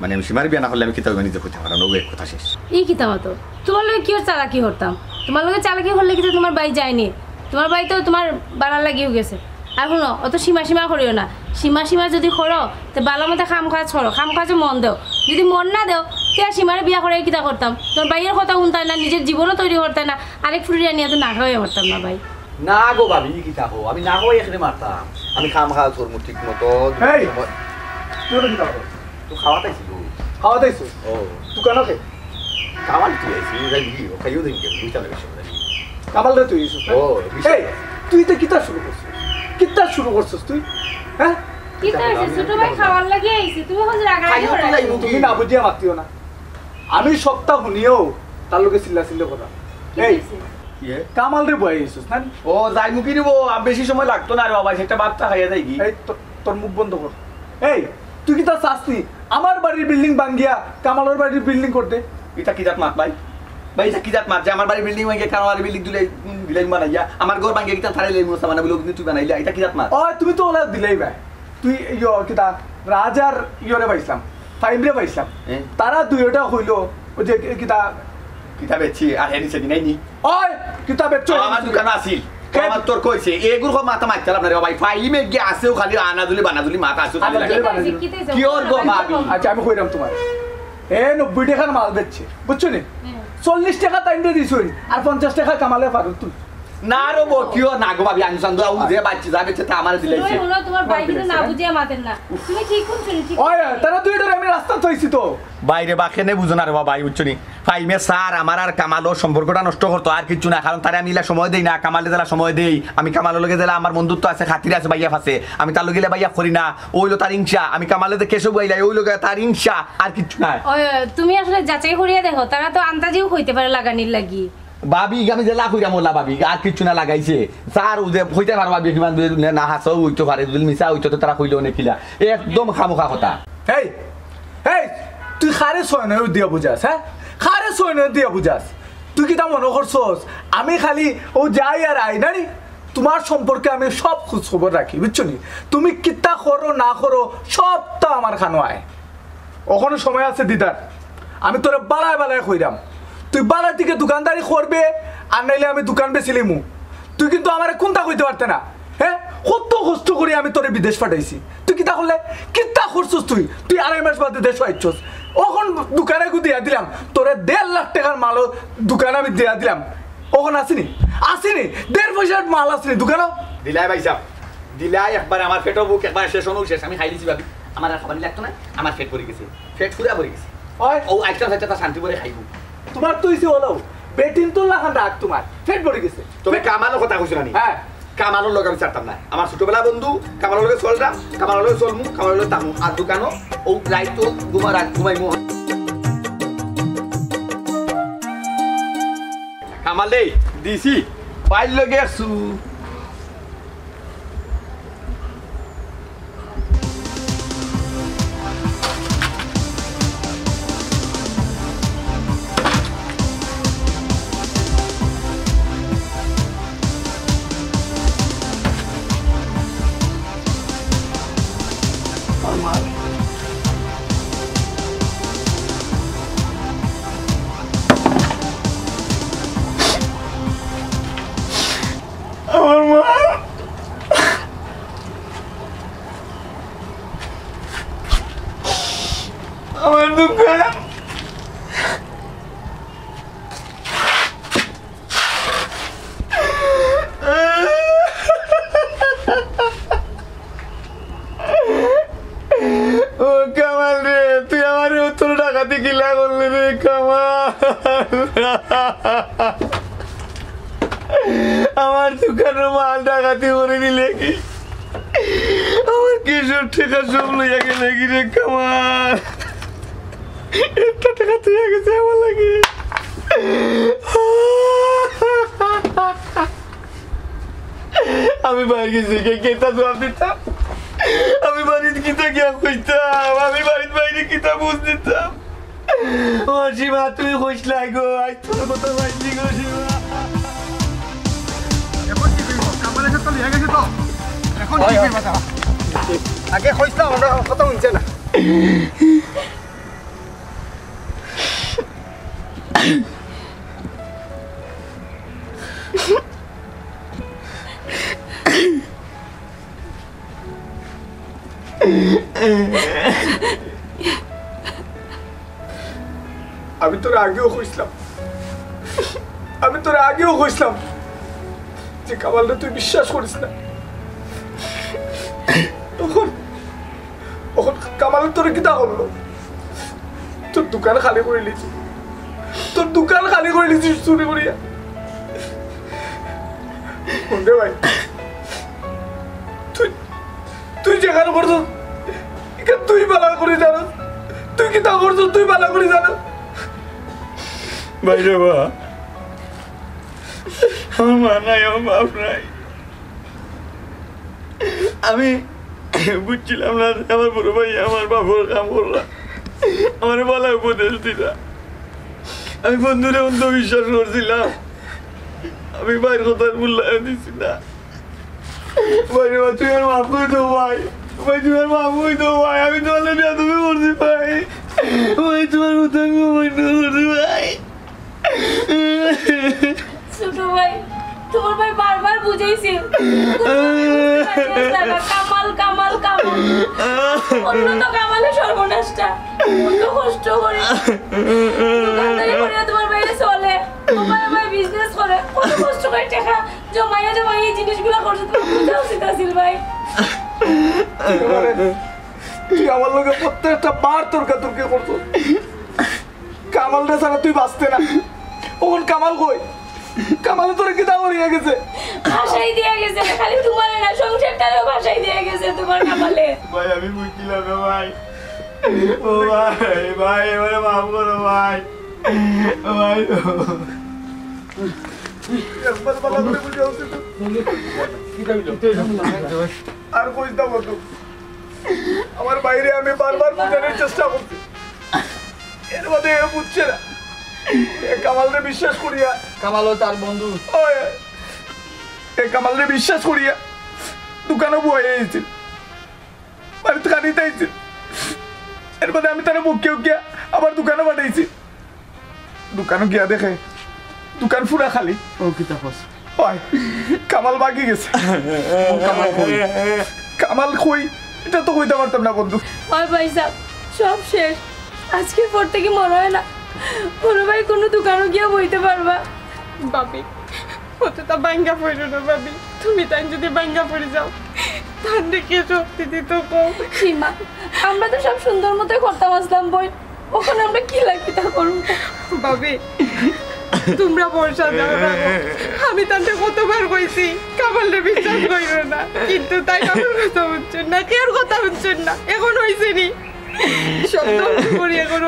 মানে আমি সীমারে বিয়া না করলে আমি কিতা নিজে কইতাম পারলাম না, ও এক কথা শেষ। ই কিতা মাতো? তোমার লগে কিওর চালাকি করতাম? তোমার লগে চালাকি করলে কিতা তোমার ভাই যায়নি? তোমার ভাই তো তোমার বাড়ার লাগিও গেছে। আর হুনো, অত সীমা সীমা করিও না। সীমা সীমা যদি করো, তে ভালা মতো কাম কাজ করো, কাম কাজে মন দেও। যদি মন না দেও, তে আর সীমারে বিয়া করে কিতা করতাম? তোমার ভাইয়ের কথা হুনতায় না, নিজের জীবনও তৈরি করতায় না, আরেক ফুরিয়া নিয়ে তো না খাওয়াই করতাম না ভাই। না গো ভাবি, ই কিতা কও? আমি না খাওয়াই এখানে মারতাম। আমি কাম কাজ করমু ঠিক মতো। এই! তুই তো কিতা কও? তো খাওয়াত আইছি গো। খাওয়াত আইছো? ও। দোকানো কে? কামাল তুই আইছি, ও খাইও দিন কে, বুঝতে পারবি সব। কামালরে তুই আইছিস না? ও, এই, তুই তো কিতা শুরু করছিস? কিতা শুরু করছিস তুই? হ্যাঁ? কিতা হইছে? ছোট ভাই খাওয়ার লাগি আইছি, তুমি এখন রাগারাগি খাইও তো করো। তুমি না বুঝিয়া মাতিও না। আমি সবটা হুনিও তার লগে চিল্লা চিল্লি করা। এই, কামালরে বয়াই আইছস না? ও, যাইমু কি নিব? আর বেশি সময় লাগতো না রে বাবা, সেটা ভাতটা খাইয়া যাই কি? এই, তো-, তোর মুখ বন্ধ কর। এই, তুই কিতা চাস নি আমার বাড়ির বিল্ডিং ভাঙ্গিয়া কামালর বাড়ির বিল্ডিং করতে? ইটা কি জাত মাত ভাই? ভাই, ইটা কি জাত মাত যে আমার বাড়ির বিল্ডিং ভাঙ্গিয়া কামালর বাড়ির বিল্ডিং দিলাই, উম, দিলাই বানাইয়া, আমার ঘর ভাঙ্গিয়া কিতা তারে লই মুসা বানাবি লোক তুই বানাইলা, ইটা কি জাত মাত? ও, তুমি তো ওলা দিলাই ভাই। তুই ইয়ো কিতা রাজার ইয়রে পাইছলাম, ফাইমরে পাইছলাম। এ? তারা দুইটা কইলো, ওই যে কিতা কিতা বেচছি, আর হেনি সেদিন আইনি। ওই, কিতা বেচছো? আমার দোকান আছিল। কে? আমার তোর কইছে, এগুর কো মাথা মারতাম না রে ভাই। ফাইমে গিয়া আছেও খালি আনাজুলি বানাজুলি মাথা আছে খালি আনাজুলি লাগে। বানাজুলি। কি ওর গো ভাবি? আচ্ছা, আমি কইরাম তোমার। এ নব্বই টাকার মাল বেচছে, বুঝছো নি? হুম। চল্লিশ টাকা তাইনরে দিছইন, আর পঞ্চাশ টাকা কামালে ফারুক তুই। না রে বো, কিও না গো ভাবি, আমি চান্দু আউ যে বাচ্চা যা বেচছে তা আমারে দিলাইছে। শুনো, তোমার ভাই কিন্তু না বুঝিয়া মাতেন না। তুমি ঠিক কোন শুনি, ঠিক ওই, তারা দুইটারে আমি রাস্তা থইছি তো। বাইরে বা কেনে বুঝো না রে বাবা, ভাই বুঝছো নি? ফাইমে স্যার আমার আর কামালর সম্পর্কটা নষ্ট করতো, আর কিচ্ছু না। কারণ তারে আমি ইলা সময় দেই না, কামালে যেলা সময় দেই। আমি কামালর লগে যেলা আমার বন্ধুত্ব আছে, খাতির আছে, ভাইয়া ফাছে। আমি তার লগে ইলা ভাইয়া করি না। ওইলো তার হিংসা। আমি কামালে যে কেশব গাইলাই, ওইলো গিয়া তার হিংসা, আর কিচ্ছু না। ওই, তুমি আসলে যাচাই করিয়া দেখো, তারা তো আন্দাজেও কইতে পারে লাগানির লাগি। ভাবি, আমি যেলা কইরাম ওলা ভাবি, আর কিচ্ছু না লাগাইছে। স্যার, ও যে কইতে পারো ভাবি, কিমান দূর না হাসাও হইতে পারে, যদি মিছা হইতো তো তারা কইলো অনেক কিলা। একদম খামোখা কথা। এই, এই, তুই কারে ছয় নয় দিয়া বুঝাস, হ্যাঁ? কারে ছয় নয় দিয়া বুঝাস? তুই কিতা মনে করছস আমি খালি ও যাই আর আই না নি? তোমার সম্পর্কে আমি সব খোঁজ খবর রাখি, বুঝছো নি? তুমি কিতা করো না করো, সবটা আমার কানো আয়। অখনো সময় আছে দিদার, আমি তোরে বালায় বালায় কইরাম, তুই বালা দিকে দোকানদারি করবে, আর নাইলে আমি দোকান বেচিলিমু। তুই কিন্তু আমারে কুন্তা কইতে পারতে না, হ্যাঁ? কত কষ্ট করি আমি তোরে বিদেশ পাঠাইছি, তুই কিতা করলে? কিতা করছস তুই? তুই আড়াই মাস বাদে দেশ আইছস, অখন দোকানে গু দিয়া দিলাম, তোরে দেড় লাখ টাকার মালও দোকানে আমি দিয়া দিলাম, অখন আছেনি? আছেনি? দেড় পয়সার মাল আছেনি দোকানো? দিলাই ভাই সাহেব, দিলাই একবার, আমার পেটও ভুক, একবার শেষ হনো শেষ, আমি খাই দিছি ভাবি, আমার আর খাবার লাগতো না, আমার পেট ভরি গেছে, পেট পুরা ভরি গেছে। ওই। ও আইসা হচ্ছে তা শান্তি করে খাইবো। তোমার তো হইছে হলো, বেটিন তো লাখান রাগ তোমার, পেট ভরি গেছে। তবে কামালর কথা কইছো না নি? হ্যাঁ। কামালর লগে আমি ছাড়তাম না, আমার ছোটবেলা বন্ধু, কামালর লগে চলতাম, কামালর লগে চলমু, কামালর লগে থাকমু, আর দোকানো ও রাইতো ঘুমা রাত ঘুমাইমু। কামাল রে, দিছি, বাইর লগে একশো। আমার মা, আমার দোকান। ও কামাল রে, তুই আমারে উত্তর ডাকাতি কিলা করলি রে কামাল? আমার দোকানর মাল ডাকাতি করি নিলে কি? আমার কিসব টেকা সব লইয়া গেলে কি রে কামাল? একটা টেকা তুই আগে আমার লাগে। আমি বাইরে গেছি, কে, কেতা জবাব দিতাম? আমি বাড়িত কিতা গিয়া কইতাম? আমি বাড়িত বাইরে কিতা বুঝ দিতাম? ও সীমা, তুই কইস না গো, আজ তোর কথা পাইছি গো সীমা। এখন কি করব? কামালে তো লিয়ে গেছে তো। এখন কি করব? আগে কইস না, আমরা কথা শুনছে না। আমি তোর আগেও কইছিলাম, আমি তোর আগেও কইছিলাম যে কামালরে তুই বিশ্বাস করিস না। তখন, তখন কামালে তোরে কিতা করলো? তোর দোকান খালি করে নিছি, তোর দোকান খালি করে নিছি চুরি করিয়া। হুন রে ভাই, তুই, তুই যেখানে করছস, এখানে তুই ভালা করি জানস। তুই কিতা করছস, তুই ভালা করি জানস। ভাইরে বা, আমার মা নাই, আমার বাপ নাই। আমি বুঝছিলাম না যে আমার বড় ভাই আমার বাপর কাম কররা, আমারে ভালা উপদেশ দিরা। আমি বন্ধুরে অন্ধবিশ্বাস করছিলাম, আমি ভাইর কথার মূল্যায়ন দিছি না। ভাইরে বা, তুই আমার মাফ করি দে ভাই। ভাই, তুই আমার মাফ করি দে ভাই, আমি তুমার লগে বেয়াদবি করছি ভাই। ভাই, তুমার কথা আমি অমান্য করছি ভাই। ছোট ভাই, তোমার ভাই বারবার বুঝাইছিল। কামাল, কামাল, কামাল। অন্য তো কামালে সর্বনাশটা। কত কষ্ট করে। দোকানদারি করে তোমার ভাই চলে। তোমার ভাই বিজনেস করে। কত কষ্ট করে টাকা জমাইয়া জমাইয়া এই জিনিসগুলা করছে। তোমার বুঝা উচিত আছিল ভাই। তুই আমার লগে প্রত্যেকটা বার তর্কাতর্কি করছস। কামালরে ছাড়া তুই বাঁচতে না। অখন কামাল কই? কামালে তোরে কিতা করিয়া গেছে? ভাসাই দিয়া গেছে, খালি তোমারে না, সংসারটারেও ভাসাই দিয়া গেছে তোমার কামালে। ভাই, আমি বুঝছিলাম না ভাই। ও ভাই, ভাই, এবারে মাফ করো ভাই। ও ভাই, ও। একবার ভালা করি বুঝাও তো। আর কইস না বন্ধু। আমার ভাইরে আমি বারবার বুঝানোর চেষ্টা করছি, এর মধ্যে এ বুঝছে না। এ কামালরে বিশ্বাস করিয়া, কামালও তার বন্ধু। ওই, এ কামালরে বিশ্বাস করিয়া দোকানো বইয়া আইছিল, বাড়িত খানিত আইছিল, এর মধ্যে আমি তারে বকিয়া উকিয়া আবার দোকানো পাঠাইছি। দোকানো গিয়া দেখে দোকান পুরা খালি। ও কিতা কস? ওই, কামাল ভাগি গেছে। ও কামাল কই? কামাল কই? ইটা তো কইতাম পারতাম না বন্ধু। ওই ভাই সাহেব, সব শেষ। আজকের পর থাকি মনে হয় না বড় ভাই কুনু দোকানো গিয়া বইতে পারবা। ভাবি, অতটা ভাঙ্গা পড়ো না ভাবি। তুমি তাইন যদি ভাঙ্গা পড়ি যাও, তানরে কে শক্তি দিত কও? সীমা, আমরা তো সব সুন্দর মতোই করতাম আছলাম বই, অখন আমরা কিলা কিতা করমু? ভাবি, তোমরা ভরসা দেও না গো। আমি তানরে কতবার কইছি, কামালরে বিশ্বাস করিও না, কিন্তু তাইন আমার কথা হুনছইন না, কেউর কথা হুনছইন না। অখন অইছে নি, সব ধ্বংস করি অখন।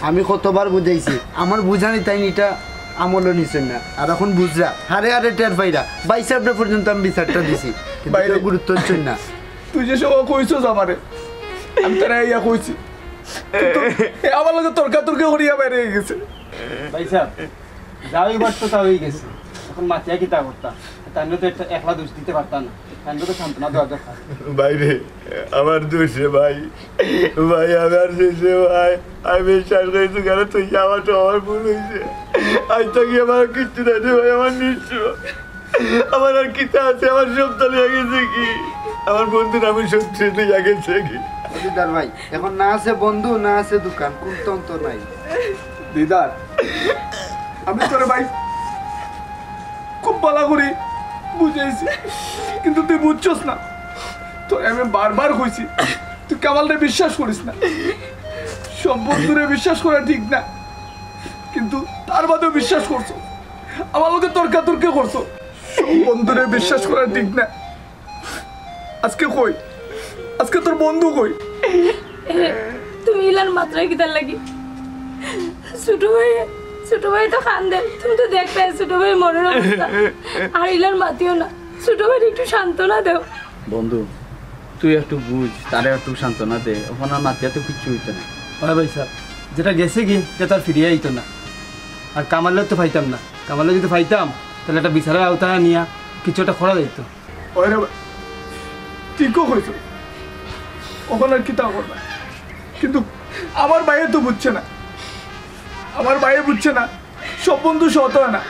আমি কতবার বুঝাইছি, আমার বুঝানি তাইন ইটা আমলও নিছইন না। আর অখন বুঝরা, হারে হারে টের পাইরা, ভাই সাহেবরে পর্যন্ত আমি বিচারটা দিছি, কিন্তু ভাইরে, কেউ গুরুত্ব দিছইন না। তুই যে সময় কইছস আমারে, আমি তারে আইয়া কইছি, কিন্তু এ আমার লগে তর্কাতর্কি করিয়া বাইরে গেছে। ভাই সাহেব, যা অইবার তো তা অই গেছে, অখন মাতিয়া কিতা করতা? তানরে তো একটা একলা দোষ দিতে পারতা না, তানরে তো সান্ত্বনা দেওয়া দরকার। ভাইরে, আমার দোষ রে ভাই, ভাই আমার দোষ রে ভাই, আমি বিশ্বাস করি তুই কেন তুই আমার তো আমার ভুল অইছে। আজ থাকি আমার কিচ্ছু নাই রে ভাই, আমার নিঃস্ব। আমার আর কিতা আছে? আমার সব তো লইয়া গেছে গি। আমার বন্ধুর আমি সব শেষ অইয়া গেছে গি। দিদার ভাই, অখন না আছে বন্ধু, না আছে দোকান, কুন্তা তো নাই। দিদার, আমি তোরে ভাই খুব ভালা করি বুঝাইছি, কিন্তু তুই বুঝছস না। তোরে আমি বারবার কইছি, তুই কামালরে বিশ্বাস করিস না। সব বন্ধুরে বিশ্বাস করা ঠিক না, কিন্তু তার বাদেও বিশ্বাস করছস। আমার লগে তর্কাতর্কি করছস। সব বন্ধুরে বিশ্বাস করা ঠিক না। আজকে কই? আজকে তোর বন্ধু কই? তুমি ইলান মাতরায় কিতার লাগি? ছোট ভাই, ছোট ভাই তো কান্দে, তুমি তো দেখরায় ছোট ভাই মনর অবস্থা। আর ইলান মাতিও না, ছোট ভাইরে একটু সান্ত্বনা দেও। বন্ধু, তুই একটু বুঝ, তারে একটু সান্ত্বনা দে, অখন আর মাতিয়া তো কিচ্ছু অইতো না। ওই ভাই সাহেব, যেটা গেছে গি, ইটা তো আর ফিরিয়া আইতো না। আর কামালরে তো পাইতাম না, কামালরে যদি পাইতাম, তাইলে একটা বিচারর আওতায় আনিয়া কিছু একটা করা যাইতো। ওই রে ভাই, ঠিকও কইছো, অখন আর কিতা করবা? কিন্তু আমার ভাইয়ে তো বুঝছে না, আমার ভাইয়ে বুঝছে না, সব বন্ধু সৎ অয় না।